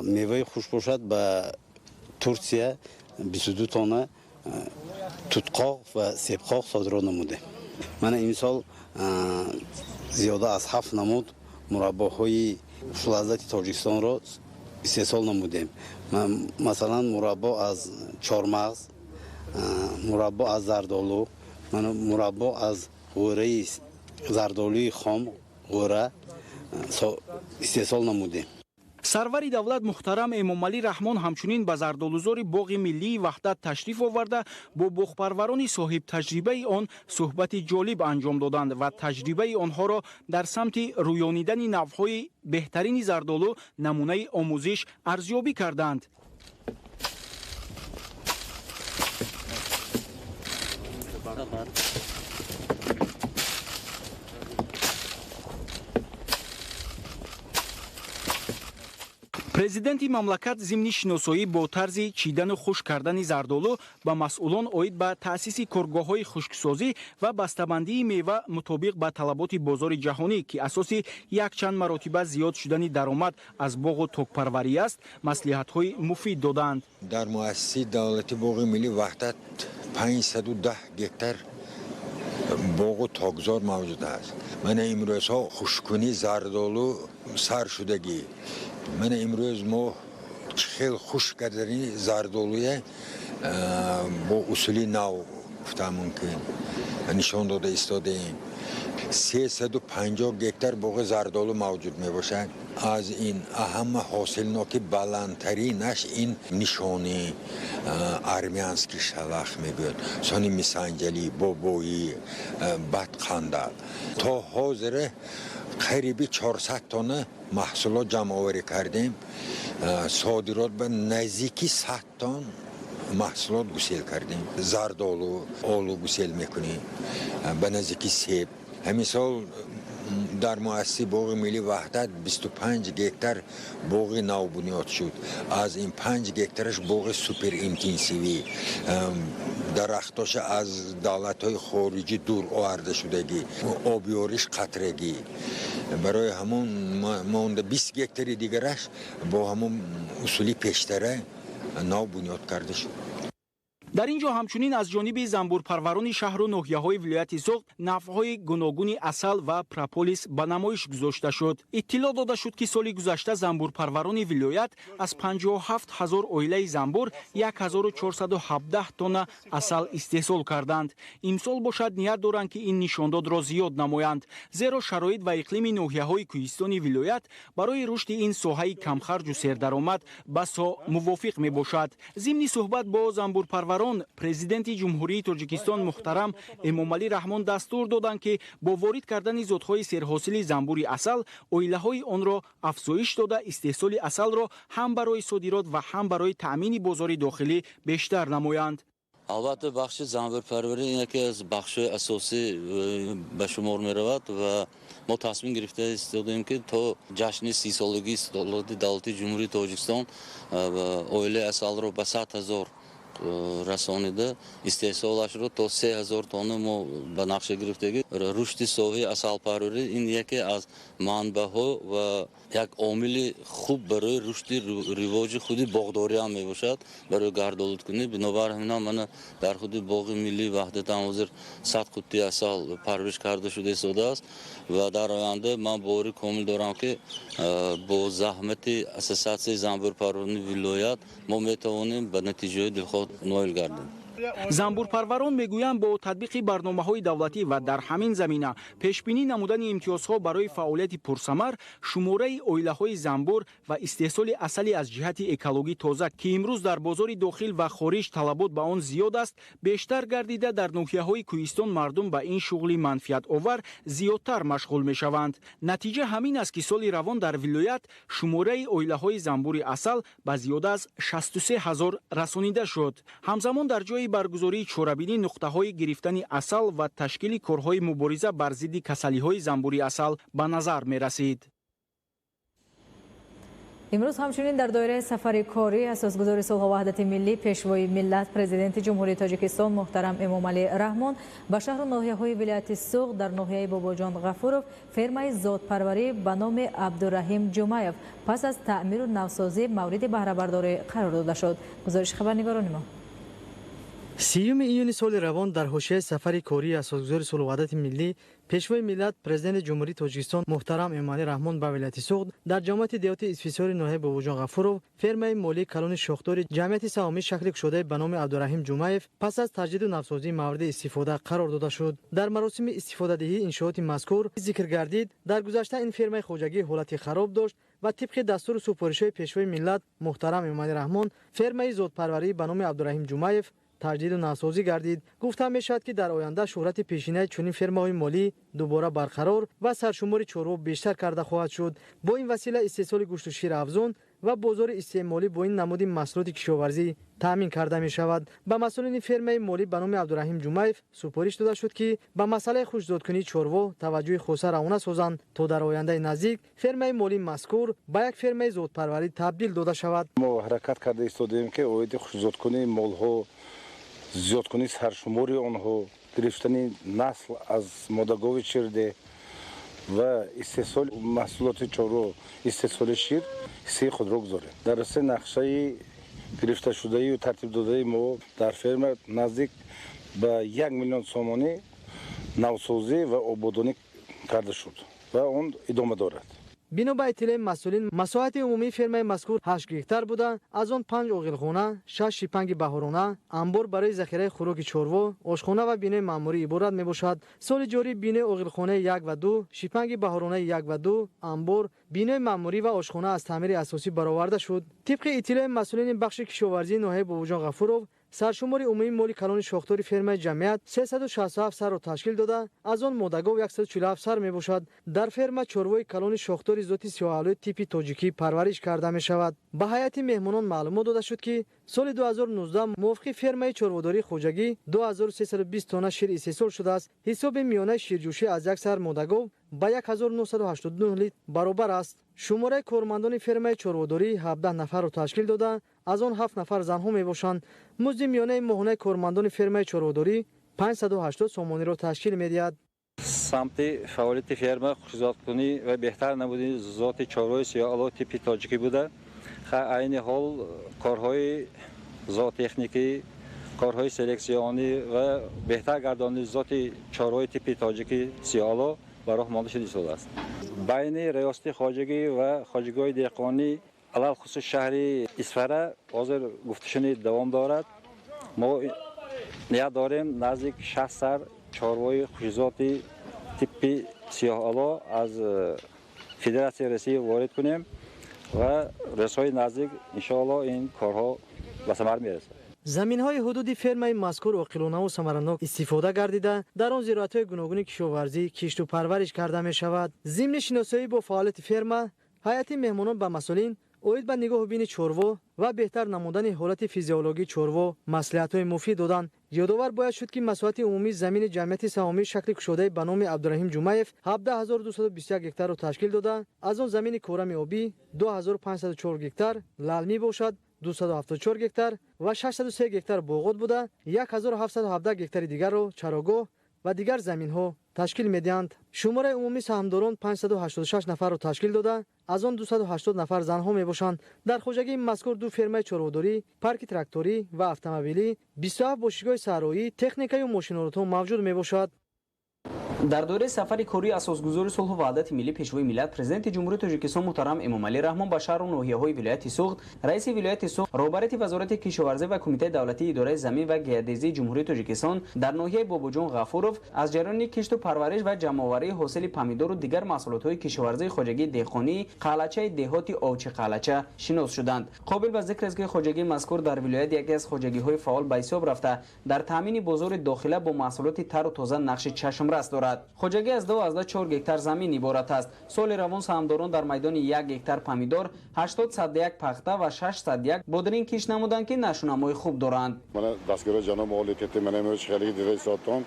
Меваи хушк бошад, ба Турсия 22 тонна тутқоқ ва себқоқ содирот намудем. Мана имсол зиёда аз 7 намуд мураббоҳои хушлаззати Тоҷикистонро истеҳсол намудем. Масалан, мураббо аз чормағз, мураббо аз зардолу, мураббо аз ғӯраи зардолуи хом, ғӯра истеҳсол намудем. Сарвари давлат муҳтарам Эмомалӣ Раҳмон ҳамчунин ба зардолузори боғи миллии Ваҳдат ташриф оварда, бо боғпарварони соҳибтаҷрибаи он суҳбати ҷолиб анҷом доданд ва таҷрибаи онҳоро дар самти рӯёнидани навъҳои беҳтарини зардолу намунаи омӯзиш арзёбӣ карданд. Президенти мамлакат зимни шиносоӣ бо тарзи чидану хушк кардани зардолу ба масъулон оид ба таъсиси коргоҳҳои хушксозӣ ва бастабандии мева мутобиқ ба талаботи бозори ҷаҳонӣ, ки асоси якчанд маротиба зиёд шудани даромад аз боғу токпарварӣ аст, маслиҳатҳои муфид доданд. Дар муассисаи давлати боғи миллии Ваҳдат 510 гектар боғу токзор мавҷуд аст. Мана имрӯзҳо хушккунии зардолу сар шудагӣ. Мана имрӯз мо хел хушк кардани зардолуя бо усули нав гуфта мумкин нишон дода истодаем. 350 гектар боғи зардолу мавҷуд мебошад. Аз ин ҳама ҳосилноки баландтаринаш ин нишони армянский шалах мегӯяд, сони мисанҷалӣ, бобоӣ, бадқандал. То ҳозира қариби 400 тонна маҳсулот ҷамъоварӣ кардем. Содирот ба наздики 100 тонн маҳсулот гусел кардем. Зардолу, олу гусел мекунем, ба наздики себ. Ҳамин сол дар муассисаи боғи миллии Ваҳдат 25 гектар боғи нав бунёд шуд. Аз ин 5 гектараш боғи суперинтенсивӣ, дарахтоша аз давлатҳои хориҷӣ дур оварда шудагӣ, обёриш қатрагӣ. Барои ҳамон монда 20 гектари дигараш бо ҳамон усули пештара нав бунёд карда шуд. Дар ин ҷо ҳамчунин аз ҷониби занбурпарварони шаҳру ноҳияҳои вилояти Суғд навъҳои гуногуни асал ва прополис ба намоиш гузошта шуд. Иттилоъ дода шуд, ки соли гузашта занбурпарварони вилоят аз 57 ҳазор оилаи занбур 1417 тонна асал истеҳсол карданд. Имсол бошад ният доранд, ки ин нишондодро зиёд намоянд, зеро шароит ва иқлими ноҳияҳои кӯҳистони вилоят барои рушди ин соҳаи камхарҷу сердаромад басо мувофиқ мебошад. Зимни суҳбат бо занбурпарварон Президенти Ҷумҳурии Тоҷикистон муҳтарам Эмомалӣ Раҳмон дастур доданд, ки бо ворид кардани зотҳои серҳосили занбури асал оилаҳои онро афзоиш дода, истеҳсоли асалро ҳам барои содирот ва ҳам барои таъмини бозори дохилӣ бештар намоянд. Албатта, бахши занбурпарварӣ яке аз бахшҳои асосӣ ба шумор меравад ва мо тасмим гирифта истодаем, ки то ҷашни 30-солагии истиқлолияти давлати Ҷумҳурии Тоҷикистон оилаи асалро ба 100 ҳазор расонида, истеҳсолашро то 3000 тонна мо ба нақша гирифтагӣ. Рушди соҳаи асалпарварӣ ин яке аз манбаъҳо ва як омили хуб барои рушди ривоҷи худи боғдорӣ ҳам мебошад, барои гардолудкунӣ. Бинобар ҳамин ҳам мана дар худи боғи миллии Ваҳдат ҳам ҳозир 100 қуттии асал парвариш карда шуда истодааст ва дар оянда ман боварӣ комил дорам, ки бо заҳмати ассотсиатсияи занбурпарварони вилоят мо метавонем ба натиҷаҳои дилхоҳ ноил гардем. Занбурпарварон мегӯянд, бо татбиқи барномаҳои давлатӣ ва дар ҳамин замина пешбинӣ намудани имтиёзҳо барои фаъолияти пурсамар, шумораи оилаҳои занбур ва истеҳсоли асали аз ҷиҳати экологӣ тоза, ки имрӯз дар бозори дохил ва хориҷ талабот ба он зиёд аст, бештар гардида, дар ноҳияҳои кӯҳистон мардум ба ин шуғли манфиатовар зиёдтар машғул мешаванд. Натиҷа ҳамин аст, ки соли равон дар вилоят шумораи оилаҳои занбури асал ба зиёда аз 63 ҳазор расонида шуд. Ҳамзамон дар ҷои баргузории чорабинӣ нуқтаҳои гирифтани асал ва ташкили корҳои мубориза бар зидди касалиҳои занбури асал ба назар мерасид. Имрӯз ҳамчунин дар доираи сафари корӣ асосгузори сулҳу ваҳдати миллӣ, Пешвои миллат, Президенти Ҷумҳурии Тоҷикистон муҳтарам Эмомалӣ Раҳмон ба шаҳру ноҳияҳои вилояти Суғд дар ноҳияи Бобоҷон Ғафуров фермаи зодпарварӣ ба номи Абдураҳим Ҷумаев пас аз таъмиру навсозӣ мавриди баҳрабардорӣ қарор дода шуд. Гузориши хабарнигорони мо. 30 июни соли равон дар ҳошияи сафари кории асосгузори сулҳу ваҳдати миллӣ, Пешвои миллат, Президенти Ҷумҳурии Тоҷикистон муҳтарам Эмомалӣ Раҳмон ба вилояти Суғд дар ҷамоати деҳоти Исфисори ноҳияи Бобоҷон Ғафуров фермаи молии калони шохдори ҷамъияти саҳомии шакли кушодаи ба номи Абдураҳим Ҷумаев пас аз таҷдиду навсозии мавриди истифода қарор дода шуд. Дар маросими истифодадиҳии иншооти мазкур зикр гардид, дар гузашта ин фермаи хоҷагӣ ҳолати хароб дошт ва тибқи дастуру супоришҳои Пешвои миллат муҳтарам Эмомалӣ Раҳмон фермаи зотпарварӣ ба номи Абдураҳим Ҷумаев таҷдиду навсозӣ гардид. Гуфта мешавад, ки дар оянда шӯҳрати пешинаи чунин фермаҳои молӣ дубора барқарор ва саршумори чорво бештар карда хоҳад шуд. Бо ин васила истеҳсоли гӯшту шир афзун ва бозори истеъмолӣ бо ин намуди маҳсулоти кишоварзӣ таъмин карда мешавад. Ба масъулини фермаи молӣ ба номи Абдураҳим Ҷумаев супориш дода шуд, ки ба масъалаи хушзодкунии чорво таваҷҷӯҳи хоса равона созанд, то дар ояндаи наздик фермаи молии мазкур ба як фермаи зодпарварӣ табдил дода шавад. Мо ҳаракат карда истодаем, ки оиди хушзодкунии молҳо, зиёдкунии саршумори онҳо, гирифтани насл аз модагови ширдеҳ ва истеҳсоли маҳсулоти чорво, истеҳсоли шир ҳиссаи худро гузорем. Дар асоси нақшаи гирифташудаию тартибдодаи мо дар ферма наздик ба 1 миллион сомонӣ навсозӣ ва ободонӣ карда шуд ва он идома дорад. Бино ба иттилои масъулин, масоҳати умумии фермаи мазкур 8 гектар буда, аз он панҷ оғилхона, шаш шипанги баҳорона, анбор барои захираи хӯроки чорво, ошхона ва бинои маъмурӣ иборат мебошад. Соли ҷорӣ бинои оғилхонаи як ва ду, шипанги баҳоронаи як ва ду, анбор, бинои маъмурӣ ва ошхона аз таъмири асосӣ бароварда шуд. Тибқи иттилои масъулини бахши кишоварзии ноҳияи Бобоҷон Ғафуров, саршумори умумии моли калони шохдори фермаи ҷамъият 367 сарро ташкил дода, аз он модагов 147 сар мебошад. Дар ферма чорвои калони шохдори зоти сиёҳалои типи тоҷикӣ парвариш карда мешавад. Ба ҳайати меҳмонон маълумот дода шуд, ки соли 2019 мувофиқи фермаи чорводории хоҷагӣ 2320 тонна шир истеҳсол шудааст. Ҳисоби миёнаи ширҷӯшӣ аз як сар модагов ба 1989 литр баробар аст. Шумораи кормандони фермаи чорводорӣ 17 нафарро ташкил дода, аз он ҳафт нафар занҳо мебошанд. Музди миёнаи моҳонаи кормандони фермаи чорводорӣ 580 сомониро ташкил медиҳад. Самти фаъолияти ферма хушзодкунӣ ва беҳтар намудани зоти чорвои сиёҳало типи тоҷикӣ буда, айни ҳол корҳои зоотехникӣ, корҳои селексионӣ ва беҳтар гардонии зоти чорвои типи тоҷикӣ сиёҳало ба роҳ монда шуда истодааст. Байни риёсати хоҷагӣ ва хоҷагиҳои деҳқонӣ, алалхусус шаҳри Исфара, ҳозир гуфтушунид давом дорад. Мо ният дорем наздик 60 сар чорвои хушзоти типи сиёҳало аз Федератсияи Россия ворид кунем ва рӯзҳои наздик, иншоалло, ин корҳо ба самар мерасад. Заминҳои ҳудуди фермаи мазкур оқилонаву самаранок истифода гардида, дар он зироатҳои гуногуни кишоварзӣ кишту парвариш карда мешавад. Зимни шиносоӣ бо фаъолияти ферма ҳайати меҳмонон ба масъулин оид ба нигоҳубини чорво ва беҳтар намудани ҳолати физиологии чорво маслиҳатҳои муфид доданд. Ёдовар бояд шуд, ки масоҳати умумии замини ҷамъияти саҳомии шакли кушодаи ба номи Абдураҳим Ҷумаев 17 221 гектарро ташкил дода, аз он замини корами обӣ 2504 гектар, лалмӣ бошад 274 гектар ва 603 гектар боғот буда, 1717 гектари дигарро чарогоҳ ва дигар заминҳо ташкил медиҳанд. Шумораи умумии саҳмдорон 586 нафарро ташкил дода, аз он 280 нафар занҳо мебошанд. Дар хоҷагии мазкур ду фермаи чорводорӣ, парки тракторӣ ва автомобилӣ, 27 бошишгоҳи саҳроӣ, техникаю мошинолотҳо мавҷуд мебошад. Дар доираи сафари кории асосгузори сулҳу ваҳдати миллӣ, Пешвои миллат, Президенти Ҷумҳурии Тоҷикистон муҳтарам Эмомалӣ Раҳмон ба шаҳру ноҳияҳои вилояти Суғд раиси вилояти Суғд, роҳбарияти Вазорати кишоварзӣ ва Кумитаи давлатии идораи замин ва геодезии Ҷумҳурии Тоҷикистон дар ноҳияи Бобоҷон Ғафуров аз ҷараёни кишту парвариш ва ҷамъоварии ҳосили помидору дигар маҳсулотҳои кишоварзии хоҷагии деҳқонии Қалъачаи деҳоти Овчиқалъача шинос шуданд. Қобил ба зикр аст, ки хоҷагии мазкур дар вилоят яке аз хоҷагиҳои фаъол ба ҳисоб рафта, дар таъмини бозори дохила бо маҳсулоти тару тоза нақши чашмрас дорад. Хоҷагӣ аз 2,4 гектар замин иборат аст. Соли равон саҳмдорон дар майдони 1 гектар помидор, 80,1 пахта ва 6,1 бодринг кишт намуданд, ки нашунамои хуб доранд. Дастгирои ҷаноби олӣ ки мана имрӯз хеле дида истодтон,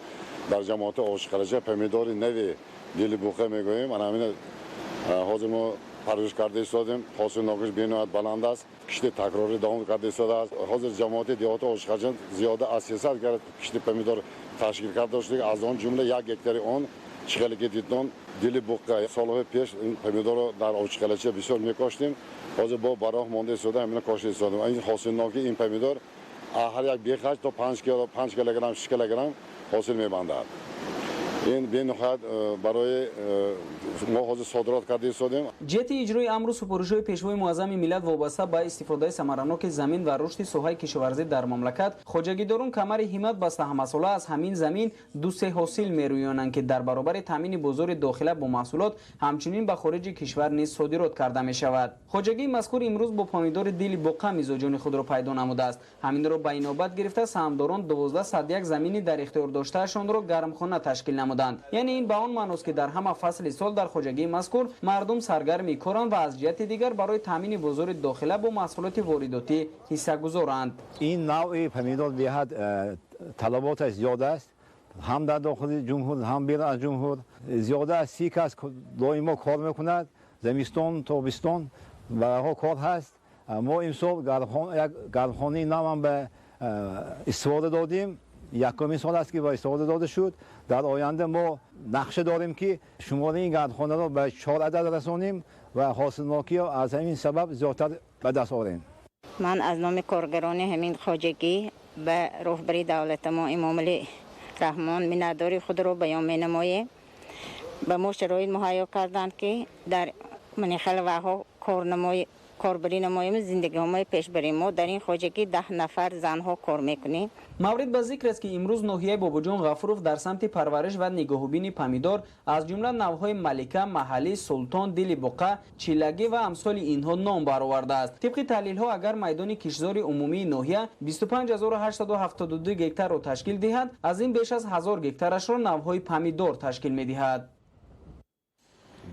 дар ҷамоати Овчиқалъача помидори нави Дилибуқа мегӯем, ана ҳамина ҳозир мо парвариш карда истодем. Ҳосилнокиш бениҳоят баланд аст. Кишти такрорӣ давом карда истодааст. Ҳозир ҷамоати деҳоти Овчиқалъача зиёда аз 300 гектар кишти помидор ташкил карда шуда, аз он ҷумла 1 гектари он чӣ хеле ки дидон, Дили Буққа. Солҳои пеш ин помидорро дар Овчиқалъача бисёр мекоштем, ҳозир бо ба роҳ монда истода, ҳамина кошта истодем. Ин ҳосилнокии ин помидор ҳар як бехаш то 5 кило, 5 килограмм, 6 килограмм ҳосил мебандад. Ин бениҳоят барои мо ҳозир содирот карда истодем. Ҷиҳати иҷрои амру супоришҳои Пешвои муаззами миллат вобаста ба истифодаи самараноки замин ва рушди соҳаи кишоварзӣ дар мамлакат, хоҷагидорон камари ҳиммат баста ҳамасола аз ҳамин замин ду-се ҳосил мерӯёнанд, ки дар баробари таъмини бозори дохила бо маҳсулот ҳамчунин ба хориҷи кишвар низ содирот карда мешавад. Хоҷагии мазкур имрӯз бо помидори дили буқа мизоҷони худро пайдо намудааст. Ҳаминро ба инобат гирифта саҳмдорон 1201 замини дар ихтиёр доштаашонро гармхона ташкил намуданд. Яъне ин ба он маъност, ки дар ҳама фасли сол дар хоҷагии мазкур мардум саргарми коранд ва аз ҷиҳати дигар барои таъмини бозори дохила бо маҳсулоти воридотӣ ҳиссагузоранд. Ин навъи помидор беҳад талаботаш зиёд аст, ҳам дар дохили ҷумҳур, ҳам берун аз ҷумҳур. Зиёда аз 30 кас доимо кор мекунад. Зимистон, тобистон барои кор ҳаст. Мо имсол як гармхонаи навам ба истифода додем. Якумин сол аст, ки ба истифода дода шуд. Дар оянда мо нақша дорем, ки шумораи ин гармхонаро ба 4 адад расонем ва ҳосилнокиро аз ҳамин сабаб зиёдтар ба даст орем. Ман аз номи коргарони ҳамин хоҷагӣ ба роҳбари давлатамо Эмомалӣ Раҳмон миннатдори худро баён менамоем. Ба мо шароит муҳайё карданд, ки дар манихалваҳо корбарӣ намоем, зиндагиҳои пеш барем. Мо дар ин хоҷагӣ 10 нафар занҳо кор мекунем. Маврид ба зикр аст, ки имрӯз ноҳияи Бобоҷон Ғафуров дар самти парвариш ва нигоҳубини помидор аз ҷумла навъҳои Малика, Маҳаллӣ, Султон, Дили Буқа, Чилагӣ ва амсоли инҳо ном баровардааст. Тибқи таҳлилҳо, агар майдони киштзори умумии ноҳия 25872 гектарро ташкил диҳад, аз ин беш аз 1000 гектарашро навъҳои помидор ташкил медиҳад.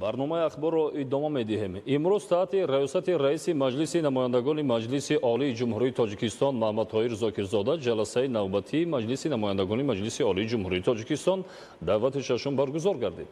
Барномаи ахборро идома медиҳем. Имрӯз таҳти раёсати раиси Маҷлиси намояндагони Маҷлиси Олии Ҷумҳурии Тоҷикистон Маҳмадтоҳир Зокирзода ҷаласаи навбатии Маҷлиси намояндагони Маҷлиси Олии Ҷумҳурии Тоҷикистон даъвати шашум баргузор гардид.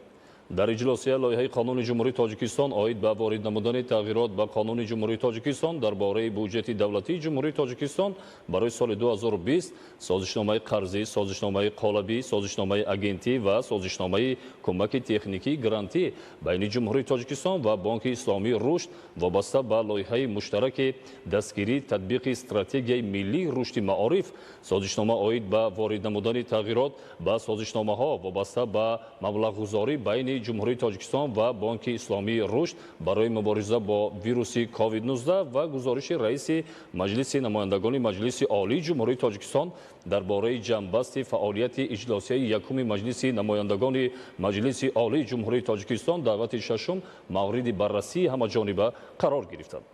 Дар иҷлосия лоиҳаи Қонуни Ҷумҳурии Тоҷикистон оид ба ворид намудани тағйирот ба Қонуни Ҷумҳурии Тоҷикистон дар бораи буҷети давлатии Ҷумҳурии Тоҷикистон барои соли 2020, созишномаи қарзӣ, созишномаи қолабӣ, созишномаи агентӣ ва созишномаи кӯмаки техникии грантӣ байни Ҷумҳурии Тоҷикистон ва Бонки Исломии Рушд вобаста ба лоиҳаи муштараки дастгирии татбиқи стратегияи миллии рушди маориф, созишнома оид ба ворид намудани тағйирот ба созишномаҳо вобаста ба маблағгузорӣ байни Ҷумҳурии Тоҷикистон ва Бонки Исломии Рушд барои мубориза бо вируси COVID-19 ва гузориши раиси Маҷлиси намояндагони Маҷлиси Олии Ҷумҳурии Тоҷикистон дар бораи ҷамъбасти фаъолияти иҷлосияи якуми Маҷлиси намояндагони Маҷлиси Олии Ҷумҳурии Тоҷикистон даъвати шашум мавриди баррасии ҳамаҷониба қарор гирифтанд.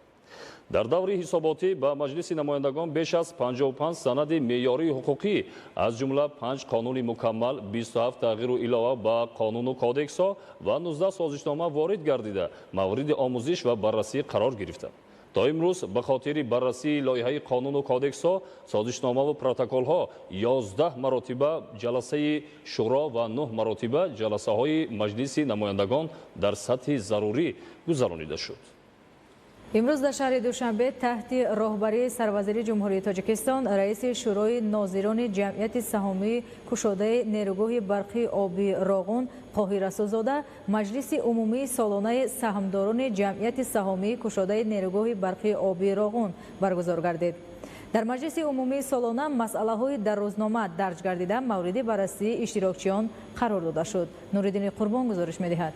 Дар даври ҳисоботӣ ба Маҷлиси намояндагон беш аз 55 санади меъёрии ҳуқуқӣ, аз ҷумла 5 қонуни мукаммал, 27 тағйиру илова ба қонуну кодексҳо ва 19 созишнома ворид гардида, мавриди омӯзиш ва баррасӣ қарор гирифтанд. То имрӯз ба хотири баррасии лоиҳаи қонуну кодексҳо, созишномаву протоколҳо 11 маротиба ҷаласаи шӯро ва 9 маротиба ҷаласаҳои Маҷлиси намояндагон дар сатҳи зарурӣ гузаронида шуд. Имрӯз дар шаҳри Душанбе таҳти роҳбарии сарвазири Ҷумҳурии Тоҷикистон, раиси Шӯрои нозирони ҷамъияти саҳомии кушодаи нерӯгоҳи барқии обии Роғун Қоҳир Расулзода маҷлиси умумии солонаи саҳмдорони ҷамъияти саҳомии кушодаи нерӯгоҳи барқии обии Роғун баргузор гардид. Дар маҷлиси умумии солона масъалаҳои дар рӯзнома дарҷ гардида мавриди баррасии иштирокчиён қарор дода шуд. Нуриддини Қурбон гузориш медиҳад.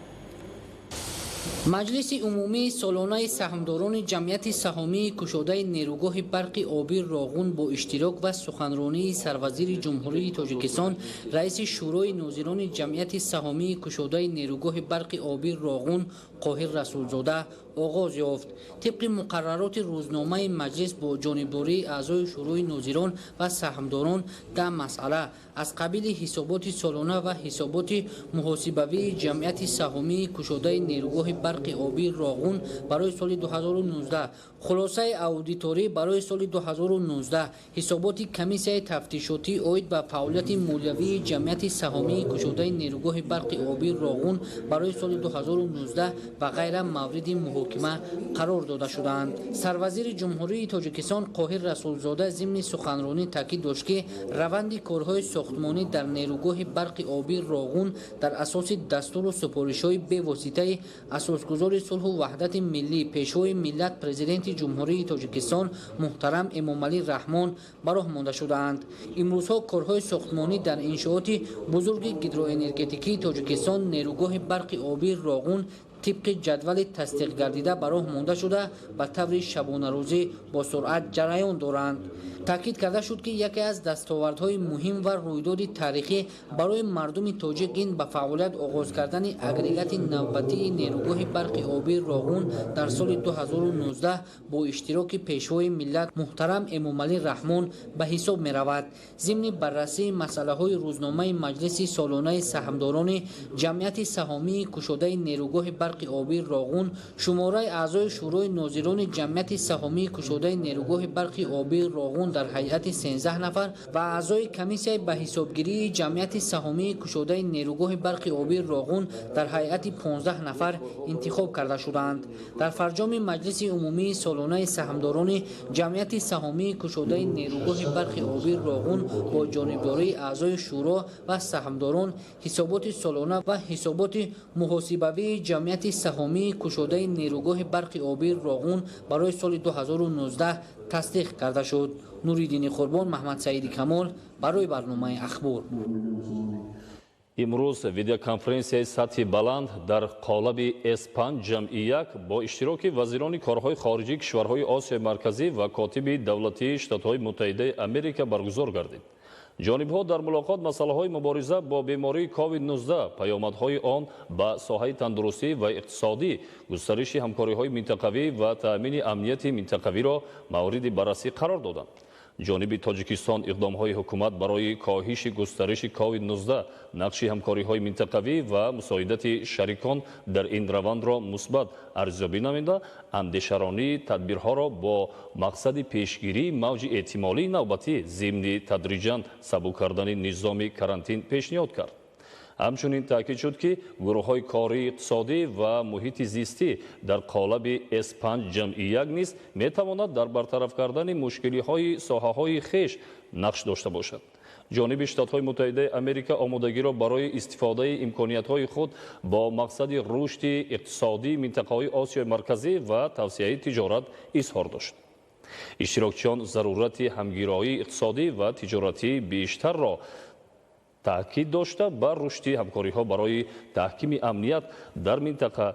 Маҷлиси умумии солонаи саҳмдорони ҷамъияти саҳомии кушодаи нерӯгоҳи барқи обии Роғун бо иштирок ва суханронии сарвазири Ҷумҳурии Тоҷикистон, раиси Шӯрои нозирони ҷамъияти саҳомии кушодаи нерӯгоҳи барқи обии Роғун Қоҳир Расулзода оғоз ёфт. Тибқи муқаррароти рӯзномаи маҷлис бо ҷонибдории аъзои Шӯрои нозирон ва саҳмдорон 10 масъала аз қабили ҳисоботи солона ва ҳисоботи муҳосибавии ҷамъияти саҳомии кушодаи нерӯгоҳи барқи обии Роғун барои соли 2019, хулосаи аудиторӣ барои соли 2019, ҳисоботи комиссияи тафтишотӣ оид ба фаъолияти молиявии ҷамъияти саҳомии кушодаи нерӯгоҳи барқи обии Роғун барои соли 2019 ва ғайра мавриди муҳокима қарор дода шудаанд. Сарвазири Ҷумҳурии Тоҷикистон Қоҳир Расулзода зимни суханронӣ таъкид дошт, ки раванди корҳои сохтмонӣ дар нерӯгоҳи барқи обии Роғун дар асоси дастуру супоришҳои бевоситаи Асосгузори сулҳу ваҳдати миллӣ, Пешвои миллат, Президенти Ҷумҳурии Тоҷикистон муҳтарам Эмомалӣ Раҳмон ба роҳ монда шудаанд. Имрӯзҳо корҳои сохтмонӣ дар иншооти бузурги гидроэнергетикии Тоҷикистон, нерӯгоҳи барқи обии Роғун тибқи ҷадвали тасдиқгардида ба роҳ монда шуда, ба таври шабонарӯзӣ бо суръат ҷараён доранд. Таъкид карда шуд, ки яке аз дастовардҳои муҳим ва рӯйдоди таърихӣ барои мардуми тоҷик ин ба фаъолият оғоз кардани агрегати навбатии нерӯгоҳи барқи обии Роғун дар соли 2019 бо иштироки Пешвои миллат муҳтарам Эмомалӣ Раҳмон ба ҳисоб меравад. Зимни баррасии масъалаҳои рӯзномаи маҷлиси солонаи саҳмдорони ҷамъияти саҳомии кушодаи нерӯгоҳи барқи обии Роғун, шумораи аъзои Шӯрои нозирони ҷамъияти саҳомии кушодаи нерӯгоҳи барқи обии Роғун дар ҳайати 13 нафар ва аъзои комиссияи ба ҳисобгирии ҷамъияти саҳомии кушодаи нерӯгоҳи барқи обии Роғун дар ҳайати 15 нафар интихоб карда шудаанд. Дар фарҷоми маҷлиси умумии солонаи саҳмдорони ҷамъияти саҳомии кушодаи нерӯгоҳи барқи обии Роғун бо ҷонибдории аъзои шӯро ва саҳмдорон ҳисоботи солона ва ҳисоботи муҳосибавии ҷамъияти саҳомии кушодаи нерӯгоҳи барқи обии Роғун барои соли 2019 тасдиқ карда шуд. Нуриддини Қурбон, Маҳмадсаиди Камол барои барномаи Ахбор. Имрӯз видеоконференсияи сатҳи баланд дар қолаби С5 ҷамъи 1 бо иштироки вазирони корҳои хориҷии кишварҳои Осиёи Марказӣ ва котиби давлатии Штатҳои Муттаҳидаи Америка баргузор гардид. Ҷонибҳо дар мулоқот масъалаҳои мубориза бо бемории COVID-19, паёмадҳои он ба соҳаи тандурустӣ ва иқтисодӣ, густариши ҳамкориҳои минтақавӣ ва таъмини амнияти минтақавиро мавриди баррасӣ қарор доданд. Ҷониби Тоҷикистон иқдомҳои ҳукумат барои коҳиши густариши COVID-19, нақши ҳамкориҳои минтақавӣ ва мусоидати шарикон дар ин равандро мусбат арзёбӣ намуда, андешаронии тадбирҳоро бо мақсади пешгирии мавҷи эҳтимолии навбатӣ зимни тадриҷан сабук кардани низоми карантин пешниҳод кард. Ҳамчунин таъкид шуд, ки гурӯҳҳои кории иқтисодӣ ва муҳити зистӣ дар қолаби С5 ҷамъи 1 низ метавонад дар бартараф кардани мушкилиҳои соҳаҳои хеш нақш дошта бошад. Ҷониби Штатҳои Муттаҳидаи Америка омодагиро барои истифодаи имкониятҳои худ бо мақсади рушди иқтисодии минтақаҳои Осиёи Марказӣ ва тавсеаи тиҷорат изҳор дошт. Иштирокчиён зарурати ҳамгироии иқтисодӣ ва тиҷоратии бештарро таъкид дошта, ба рушди ҳамкориҳо барои таҳкими амният дар минтақа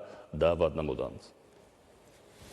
даъват намуданд.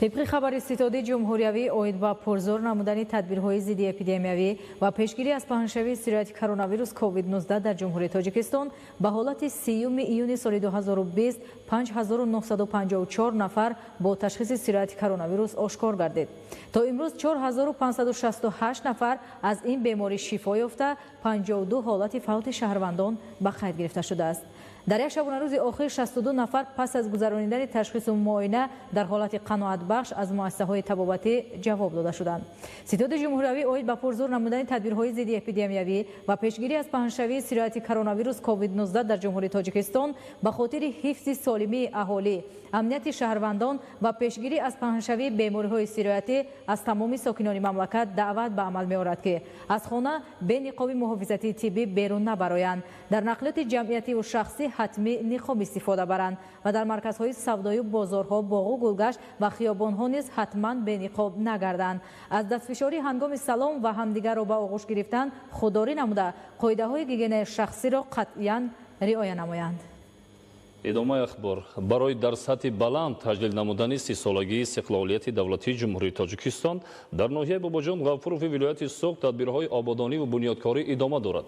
Тибқи хабари ситоди ҷумҳуриявӣ оид ба пурзӯр намудани тадбирҳои зидди эпидемиявӣ ва пешгирӣ аз паҳншавии сирояти коронавирус COVID-19 дар Ҷумҳурии Тоҷикистон ба ҳолати 30 июни соли 2020 5954 нафар бо ташхиси сирояти коронавирус ошкор гардид. То имрӯз 4568 нафар аз ин беморӣ шифо ёфта, 52 ҳолати фавти шаҳрвандон ба қайд гирифта шудааст. Дар як шабонарӯзи охир 62 нафар пас аз гузаронидани ташхису муоина дар ҳолати қаноатбахш аз муассисаҳои табобатӣ ҷавоб дода шуданд. Ситоди ҷумҳуриявӣ оид ба пурзӯр намудани тадбирҳои зидди эпидемиявӣ ва пешгирӣ аз паҳншавии сирояти коронавирус COVID-19 дар Ҷумҳурии Тоҷикистон ба хотири ҳифзи солимии аҳолӣ, амнияти шаҳрвандон ва пешгирӣ аз паҳншавии бемориҳои сироятӣ аз тамоми сокинони мамлакат даъват ба амал меорад, ки аз хона бе ниқоби муҳофизатии тиббӣ берун набароянд, дар нақлиёти ҷамъиятиву шахсӣ ҳатмӣ ниқоб истифода баранд ва дар марказҳои савдою бозорҳо, боғу гулгашт ва хиёбонҳо низ ҳатман бениқоб нагарданд. Аз дастфишорӣ ҳангоми салом ва ҳамдигарро ба оғӯш гирифтан худдорӣ намуда, қоидаҳои гигиенаи шахсиро қатъиян риоя намоянд. Идомаи ахбор. Барои дар сатҳи баланд таҷлил намудани 30-солагии истиқлолияти давлатии Ҷумҳурии Тоҷикистон дар ноҳияи Бобоҷон Ғафурови вилояти Суғд тадбирҳои ободонӣ ва бунёдкорӣ идома дорад.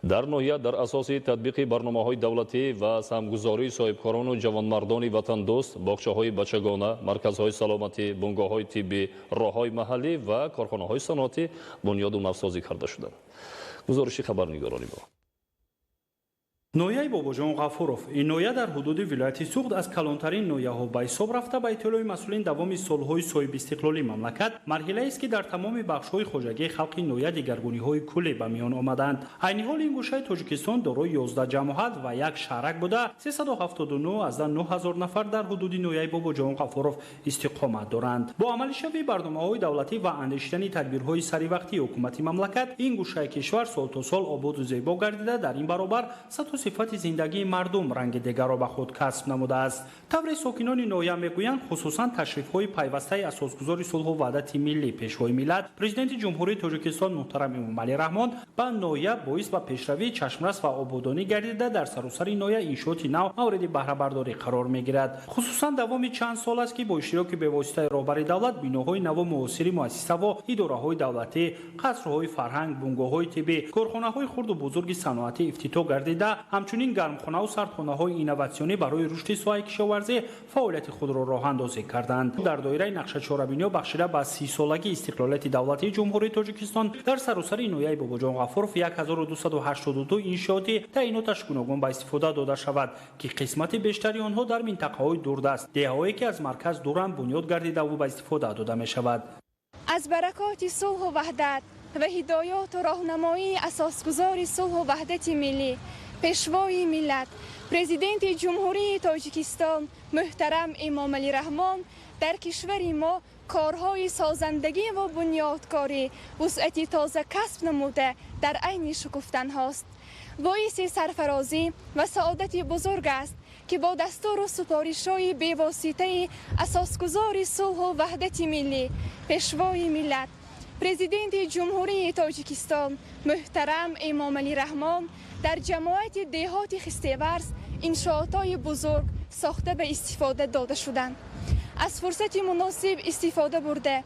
Дар ноҳия дар асоси татбиқи барномаҳои давлатӣ ва саҳмгузории соҳибкорону ҷавонмардони ватандӯст, боғчаҳои бачагона, марказҳои саломатӣ, бунгоҳҳои тиббӣ, роҳҳои маҳаллӣ ва корхонаҳои саноатӣ бунёду навсозӣ карда шуданд. Гузориши хабарнигорони мо. Ноҳияи Бобоҷон Ғафуров. Ин ноҳия дар ҳудуди вилояти Суғд аз калонтарин ноҳияҳо ба ҳисоб рафта, ба иттилои масъулин давоми солҳои соҳибистиқлолии мамлакат марҳилаест, ки дар тамоми бахшҳои хоҷагии халқи ноҳия дигаргуниҳои кулле ба миён омаданд. Айни ҳол ин гӯшаи Тоҷикистон дорои 11 ҷамоат ва як шаҳрак буда, 379,9 ҳазор нафар дар ҳудуди ноҳияи Бобоҷон Ғафуров истиқомат доранд. Бо амалишавии барномаҳои давлатӣ ва андешидани тадбирҳои саривақтии ҳукумати мамлакат ин гӯшаи кишвар сол то сол ободу зебо гардида, дар ин баробар сатҳу сифати зиндагии мардум ранги дигарро ба худ касб намудааст. Тавре сокинони ноҳия мегӯянд, хусусан ташрифҳои пайвастаи асосгузори сулҳу ваҳдати миллӣ, Пешвои миллат, Президенти Ҷумҳурии Тоҷикистон муҳтарам Эмомалӣ Раҳмон ба ноҳия боис ба пешравии чашмрас ва ободонӣ гардида, дар саросари ноҳия иншооти нав мавриди баҳрабардорӣ қарор мегирад. Хусусан давоми чанд сол аст, ки бо иштироки бевоситаи роҳбари давлат биноҳои наву муосири муассисаву идораҳои давлатӣ, қасрҳои фарҳанг, бунгоҳҳои тиббӣ, корхонаҳои хурду бузурги саноатӣ ифтитоҳ гардида, ҳамчунин гармхонаву сардхонаҳои инноватсионӣ барои рушди соҳаи кишоварзӣ фаъолияти худро роҳандозӣ карданд. Дар доираи нақша чорабиниҳо бахшида ба 30-солагии истиқлолияти давлатии Ҷумҳурии Тоҷикистон дар саросари ноҳияи Бобоҷон Ғафуров 1282 иншооти таъиноташ гуногун ба истифода дода шавад, ки қисмати бештари онҳо дар минтақаҳои дурдаст, деҳаҳое ки аз марказ дуранд, бунёд гардидаву ба истифода дода мешавад. Аз баракоти сулҳу ваҳдат ва ҳидояту роҳнамоии асосгузори сулҳу ваҳдати миллӣ, Пешвои миллат, Президенти Ҷумҳурии Тоҷикистон муҳтарам Эмомалӣ Раҳмон дар кишвари мо корҳои созандагӣ ва бунёдкорӣ вусъати тоза касб намуда дар айни шукуфтанҳост. Боиси сарфарозӣ ва саодати бузург аст, ки бо дастуру супоришҳои бевоситаи асосгузори сулҳу ваҳдати миллӣ, Пешвои миллат, Президенти Ҷумҳурии Тоҷикистон муҳтарам Эмомалӣ Раҳмон дар ҷамоати деҳоти Хистеварз иншоотҳои бузург сохта ба истифода дода шуданд. Аз фурсати муносиб истифода бурда,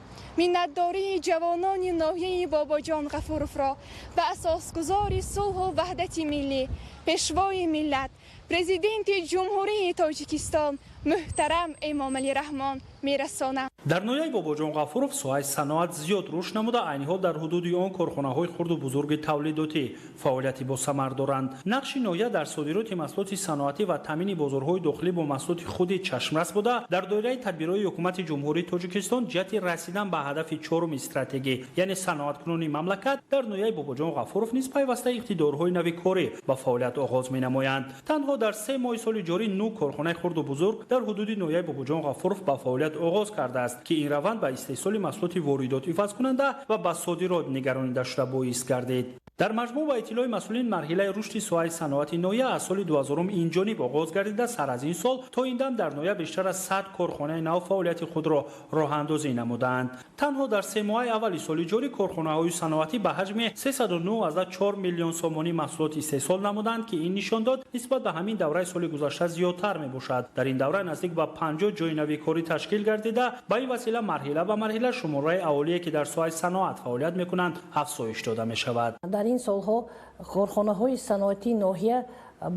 миннатдории ҷавонони ноҳияи Бобоҷон Ғафуровро ба асосгузори сулҳу ваҳдати миллӣ, Пешвои миллат, Президенти Ҷумҳурии Тоҷикистон муҳтарам Эмомалӣ Раҳмон мерасонам. Дар ноҳияи Бобоҷон Ғафуров соҳаи саноат зиёд рушд намуда, айни ҳол дар ҳудуди он корхонаҳои хурду бузурги тавлидотӣ фаъолияти босамар доранд. Нақши ноҳия дар содироти маҳсулоти саноатӣ ва таъмини бозорҳои дохилӣ бо маҳсулоти худи чашмрас буда, дар доираи тадбирҳои ҳукумати Ҷумҳурии Тоҷикистон ҷиҳати расидан ба ҳадафи чоруми стратегӣ, яъне саноаткунонии мамлакат, дар ноҳияи Бобоҷон Ғафуров низ пайваста иқтидорҳои нави корӣ ба фаъолият оғоз менамоянд. Танҳо дар 3 моҳи соли ҷорӣ 9 корхонаи хурду бузург дар ҳудуди ноҳияи Бобоҷон Ғафуров ба фаъолият оғоз кардааст, ки ин раванд ба истеҳсоли маҳсулоти воридот ивазкунанда ва ба содирот нигаронида шуда боис гардид. Дар маҷмӯъ, ба иттилои масъулин, марҳилаи рушди соҳаи саноати ноҳия аз соли 2000 инҷониб оғоз гардида, сар аз ин сол то ин дам дар ноҳия бештар аз 100 корхонаи нав фаъолияти худро роҳандозӣ намудаанд. Танҳо дар 3 моҳи аввали соли ҷорӣ корхонаҳои саноатӣ ба ҳаҷми 309,4 миллион сомонӣ маҳсулот истеҳсол намуданд, ки ин нишондод нисбат ба ҳамин давраи соли гузашта зиёдтар мебошад. Дар ин давра наздик ба 50 ҷои нави корӣ ташкил гардида, ба ин васила марҳила ба марҳила шумораи аҳолие ки дар соҳаи саноат фаъолият мекунанд афзоиш дода мешавад. Дар ин солҳо корхонаҳои саноатии ноҳия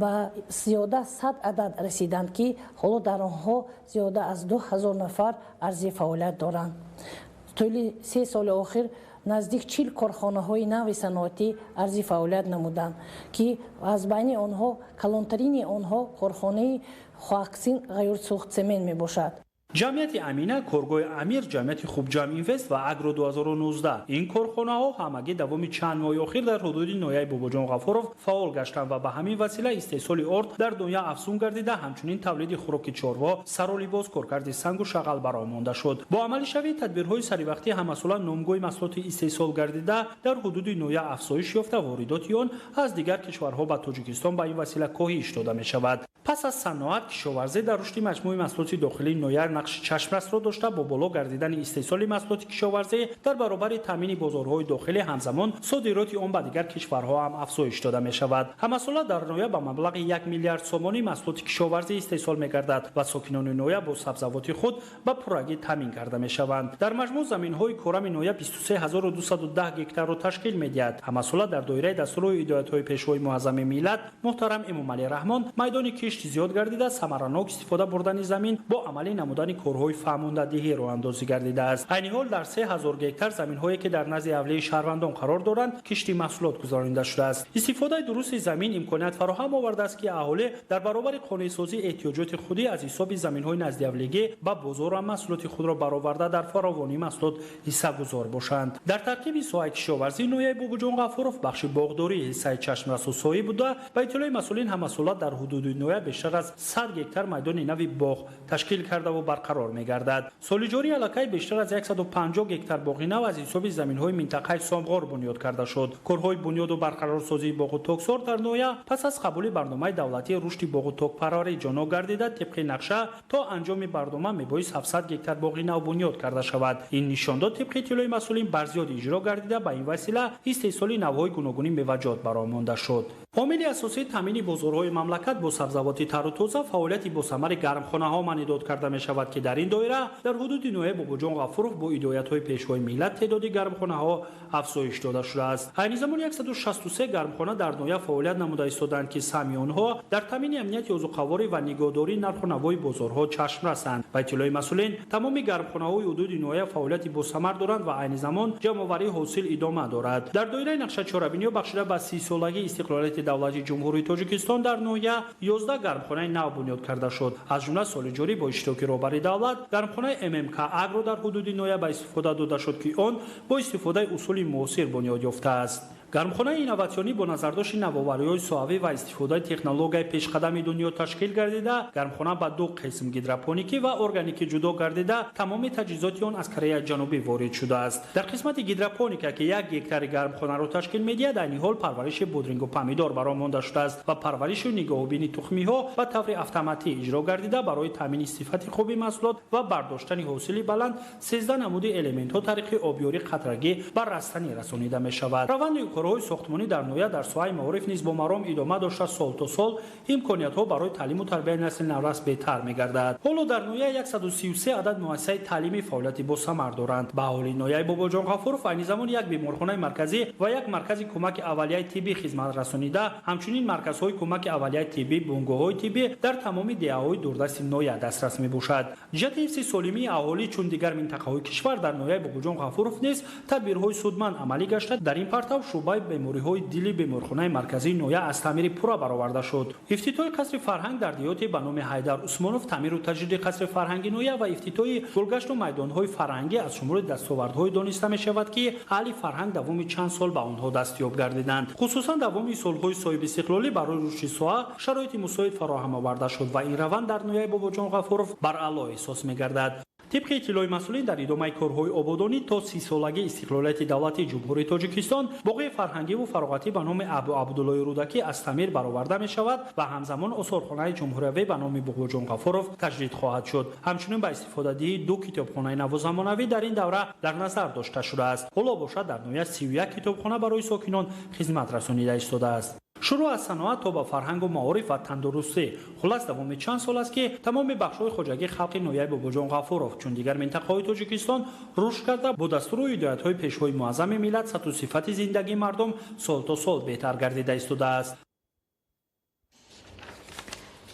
ба зиёда 100 адад расиданд, ки ҳоло дар онҳо зиёда аз 2000 нафар арзи фаъолият доранд. Тӯли 3 соли охир наздик 40 корхонаҳои нави саноатӣ арзи фаъолият намуданд, ки аз байни онҳо калонтарини онҳо корхонаи Хоаксин Ғайюрсӯхтсемент мебошад. Ҷамъияти Амина, коргоҳи Амир, ҷамъияти Хубҷам Инвест ва Агро 2019. Ин корхонаҳо ҳамагӣ давоми чанд моҳи охир дар ҳудуди ноҳияи Бобоҷон Ғафуров фаъол гаштанд ва ба ҳамин васила истеҳсоли орд дар дунё афзун гардида, ҳамчунин тавлиди хӯроки чорво, сару либос, коркарди сангу шағал бароҳ монда шуд. Бо амалишавии тадбирҳои саривақтӣ ҳамасола номгӯи маҳсулоти истеҳсол гардида дар ҳудуди ноҳия афзоиш ёфта, воридоти он аз дигар кишварҳо ба Тоҷикистон ба ин васила коҳиш дода мешавад. Пас аз саноат, кишоварзӣ дар рушди маҷмӯи маҳсулоти дохилии ноҳия нақши чашмрасро дошта, бо боло гардидани истеҳсоли маҳсулоти кишоварзӣ дар баробари таъмини бозорҳои дохилӣ ҳамзамон содироти он ба дигар кишварҳо ҳам афзоиш дода мешавад. Ҳамасола дар ноҳия ба маблағи 1 миллиард сомонӣ маҳсулоти кишоварзӣ истеҳсол мегардад ва сокинони ноҳия бо сабзавоти худ ба пуррагӣ таъмин карда мешаванд. Дар маҷмӯъ заминҳои корами ноҳия 23210 гектарро ташкил медиҳад. Ҳамасола дар доираи дастуру ҳидоятҳои Пешвои муаззами миллат муҳтарам Эмомалӣ Раҳмон майдони кишт зиёд гардида, самаранок истифода бурдани замин бо амалӣ намудани корҳои фаҳмондадиҳӣ роҳандозӣ гардидааст. Айни ҳол дар 3000 гектар заминҳое ки дар назди авлияи шаҳрвандон қарор доранд, кишти маҳсулот гузаронида шудааст. Истифодаи дурусти замин имконият фароҳам овардааст, ки аҳолӣ дар баробари қонеъсозии эҳтиёҷоти худӣ аз ҳисоби заминҳои наздиавлигӣ ба бозор ва маҳсулоти худро бароварда дар фаровонии маҳсулот ҳиссагузор бошанд. Дар таркиби соҳаи кишоварзии ноҳияи Бобоҷон Ғафуров бахши боғдорӣ ҳиссаи чашмрасу соҳиб буда, ба иттилои масъулин ҳамасола дар ҳудуди ноҳия бештар аз 100 гектар майдони нави боғ ташкил кардаву барқарор мегардад. Соли ҷорӣ аллакай бештар аз 150 гектар боғи нав аз ҳисоби заминҳои минтақаи Сомғор бунёд карда шуд. Корҳои бунёду барқарорсозии боғу токзор дар ноҳия пас аз қабули барномаи давлатии рушди боғу токпарварӣ ҷоно гардида, тибқи нақша то анҷоми барнома мебоист 700 гектар боғи нав бунёд карда шавад. Ин нишондод тибқи иттилои масъулин барзиёд иҷро гардида, ба ин васила истеҳсоли навъҳои гуногуни меваҷот бароҳ монда шуд. Омили асосии таъмини бозорҳои мамлакат бо сабзавоти тару тоза фаъолияти босамари гармхонаҳо маънидод карда мешавад, ки дар ин доира дар ҳудуди ноҳияи Бобоҷон Ғафуров бо ҳидоятҳои Пешвои миллат теъдоди гармхонаҳо афзоиш дода шудааст. Айни замон 163 гармхона дар ноҳия фаъолият намуда истодаанд, ки саҳми онҳо дар таъмини амнияти озуқаворӣ ва нигоҳдории нарху навои бозорҳо чашм расанд. Ба иттилои масъулин, тамоми гармхонаҳои ҳудуди ноҳия фаъолияти босамар доранд ва айни замон ҷамъоварии ҳосил идома дорад. Дар доираи нақша чорабиниҳо бахшида ба 30-солагии истиқлолияти давлати Ҷумҳурии Тоҷикистон дар ноҳия 11 гармхонаи нав бунёд карда шуд. Аз ҷумла соли ҷорӣ бо иштироки роҳбари давлат гармхонаи ММК Агро дар ҳудуди ноҳия ба истифода дода шуд, ки он бо истифодаи усули муосир бунёд ёфтааст. Гармхонаи инноватсионӣ бо назардошти навовариҳои соҳавӣ ва истифодаи технологияи пешқадами дунё ташкил гардида, гармхона ба ду қисм гидропоникӣ ва органикӣ ҷудо гардида, тамоми таҷҳизоти он аз Кореяи Ҷанубӣ ворид шудааст. Дар қисмати гидропоника, ки 1 гектари гармхонаро ташкил медиҳад, айни ҳол парвариши бодрингу помидор бароҳ монда шудааст ва парваришу нигоҳубини тухмиҳо ба таври автоматӣ иҷро гардида, барои таъмини сифати хуби маҳсулот ва бардоштани ҳосили баланд 13 намуди элементҳо тариқи обёрии қатрагӣ ба растанӣ расонида мешавад. Раванди корҳои сохтмонӣ дар ноҳия дар соҳаи маориф низ бо маром идома дошта, сол то сол имкониятҳо барои таълиму тарбияи насли наврас беҳтар мегардад. Ҳоло дар ноҳия 133 адад муассисаи таълимӣ фаъолияти босамар доранд. Ба аҳолии ноҳияи Бобоҷон Ғафуров айни замон як беморхонаи марказӣ ва як маркази кӯмаки аввалияи тиббӣ хизмат расонида, ҳамчунин марказҳои кӯмаки аввалияи тиббӣ, бунгоҳҳои тиббӣ дар тамоми деҳаҳои дурдасти ноҳия дастрас мебошад. Ҷиҳати ҳифзи солимии аҳолӣ чун дигар минтақаҳои кишвар дар ноҳияи Бобоҷон Ғафуров низ тадбирҳои судманд амалӣ гашта, дар ин партав шӯъбаи бемориҳои дили беморхонаи марказии ноҳия аз таъмири пурра бароварда шуд. Ифтитоҳи қасри фарҳанг дар деҳоте ба номи Ҳайдар Усмонов, таъмиру таҷдиди қасри фарҳанги ноҳия ва ифтитоҳи гулгашту майдонҳои фарҳангӣ аз шумори дастовардҳое дониста мешавад, ки аҳли фарҳанг давоми чанд сол ба онҳо дастёб гардиданд. Хусусан давоми солҳои соҳибистиқлолӣ барои рушди соҳа шароити мусоид фароҳам оварда шуд ва ин раванд дар ноҳияи Бобоҷон Ғафуров баръало эҳсос мегардад. Тибқи иттилои масъулин, дар идомаи корҳои ободонӣ то 30-солагии истиқлолияти давлатии Ҷумҳурии Тоҷикистон боғи фарҳангиву фароғатӣ ба номи Абу Абдуллои Рӯдакӣ аз таъмир бароварда мешавад ва ҳамзамон осорхонаи ҷумҳуриявӣ ба номи Бобоҷон Ғафуров таҷдид хоҳад шуд. Ҳамчунин ба истифодадиҳии 2 китобхонаи наву замонавӣ дар ин давра дар назар дошта шудааст. Ҳоло бошад, дар ноҳия 31 китобхона барои сокинон хизмат расонида истодааст. Шурӯъ аз саноат то ба фарҳангу маориф ва тандурустӣ. Хулас, давоми чанд сол аст, ки тамоми бахшҳои хоҷагии халқи ноҳияи Бобоҷон Ғафуров чун дигар минтақаҳои Тоҷикистон рушд карда, бо дастуру ҳидоятҳои Пешвои муаззами миллат сатҳу сифати зиндагии мардум сол то сол беҳтар гардида истодааст.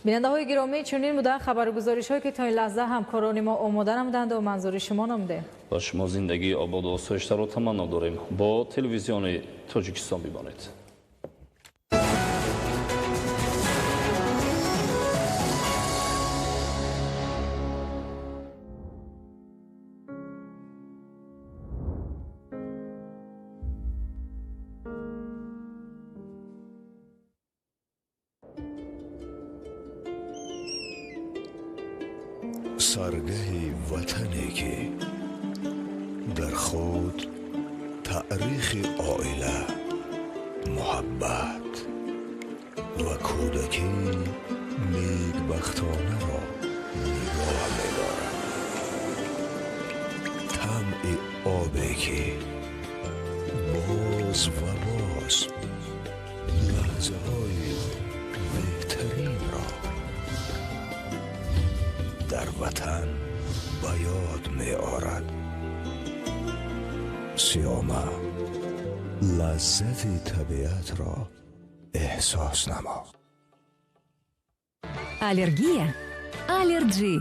Бинандаҳои гиромӣ, чунин буданд хабаргузоришҳое, ки то ин лаҳза ҳамкорони мо омода намуданд ва манзури шумо намудем. Ба шумо зиндагии ободу осоиштаро таманно дорем. Бо телевизиони Тоҷикистон бимонед. Саргаҳи ватане, ки дар худ таърихи оила, муҳаббат ва кӯдакии некбахтонаро нигоҳ медорад. Тамъи обе, ки боз ва боз лаҳзаҳои беҳтаринро дар ватан ба ёд меорад. Сиёма, лаззати табиатро эҳсос намо. Аллергия? Аллерджи.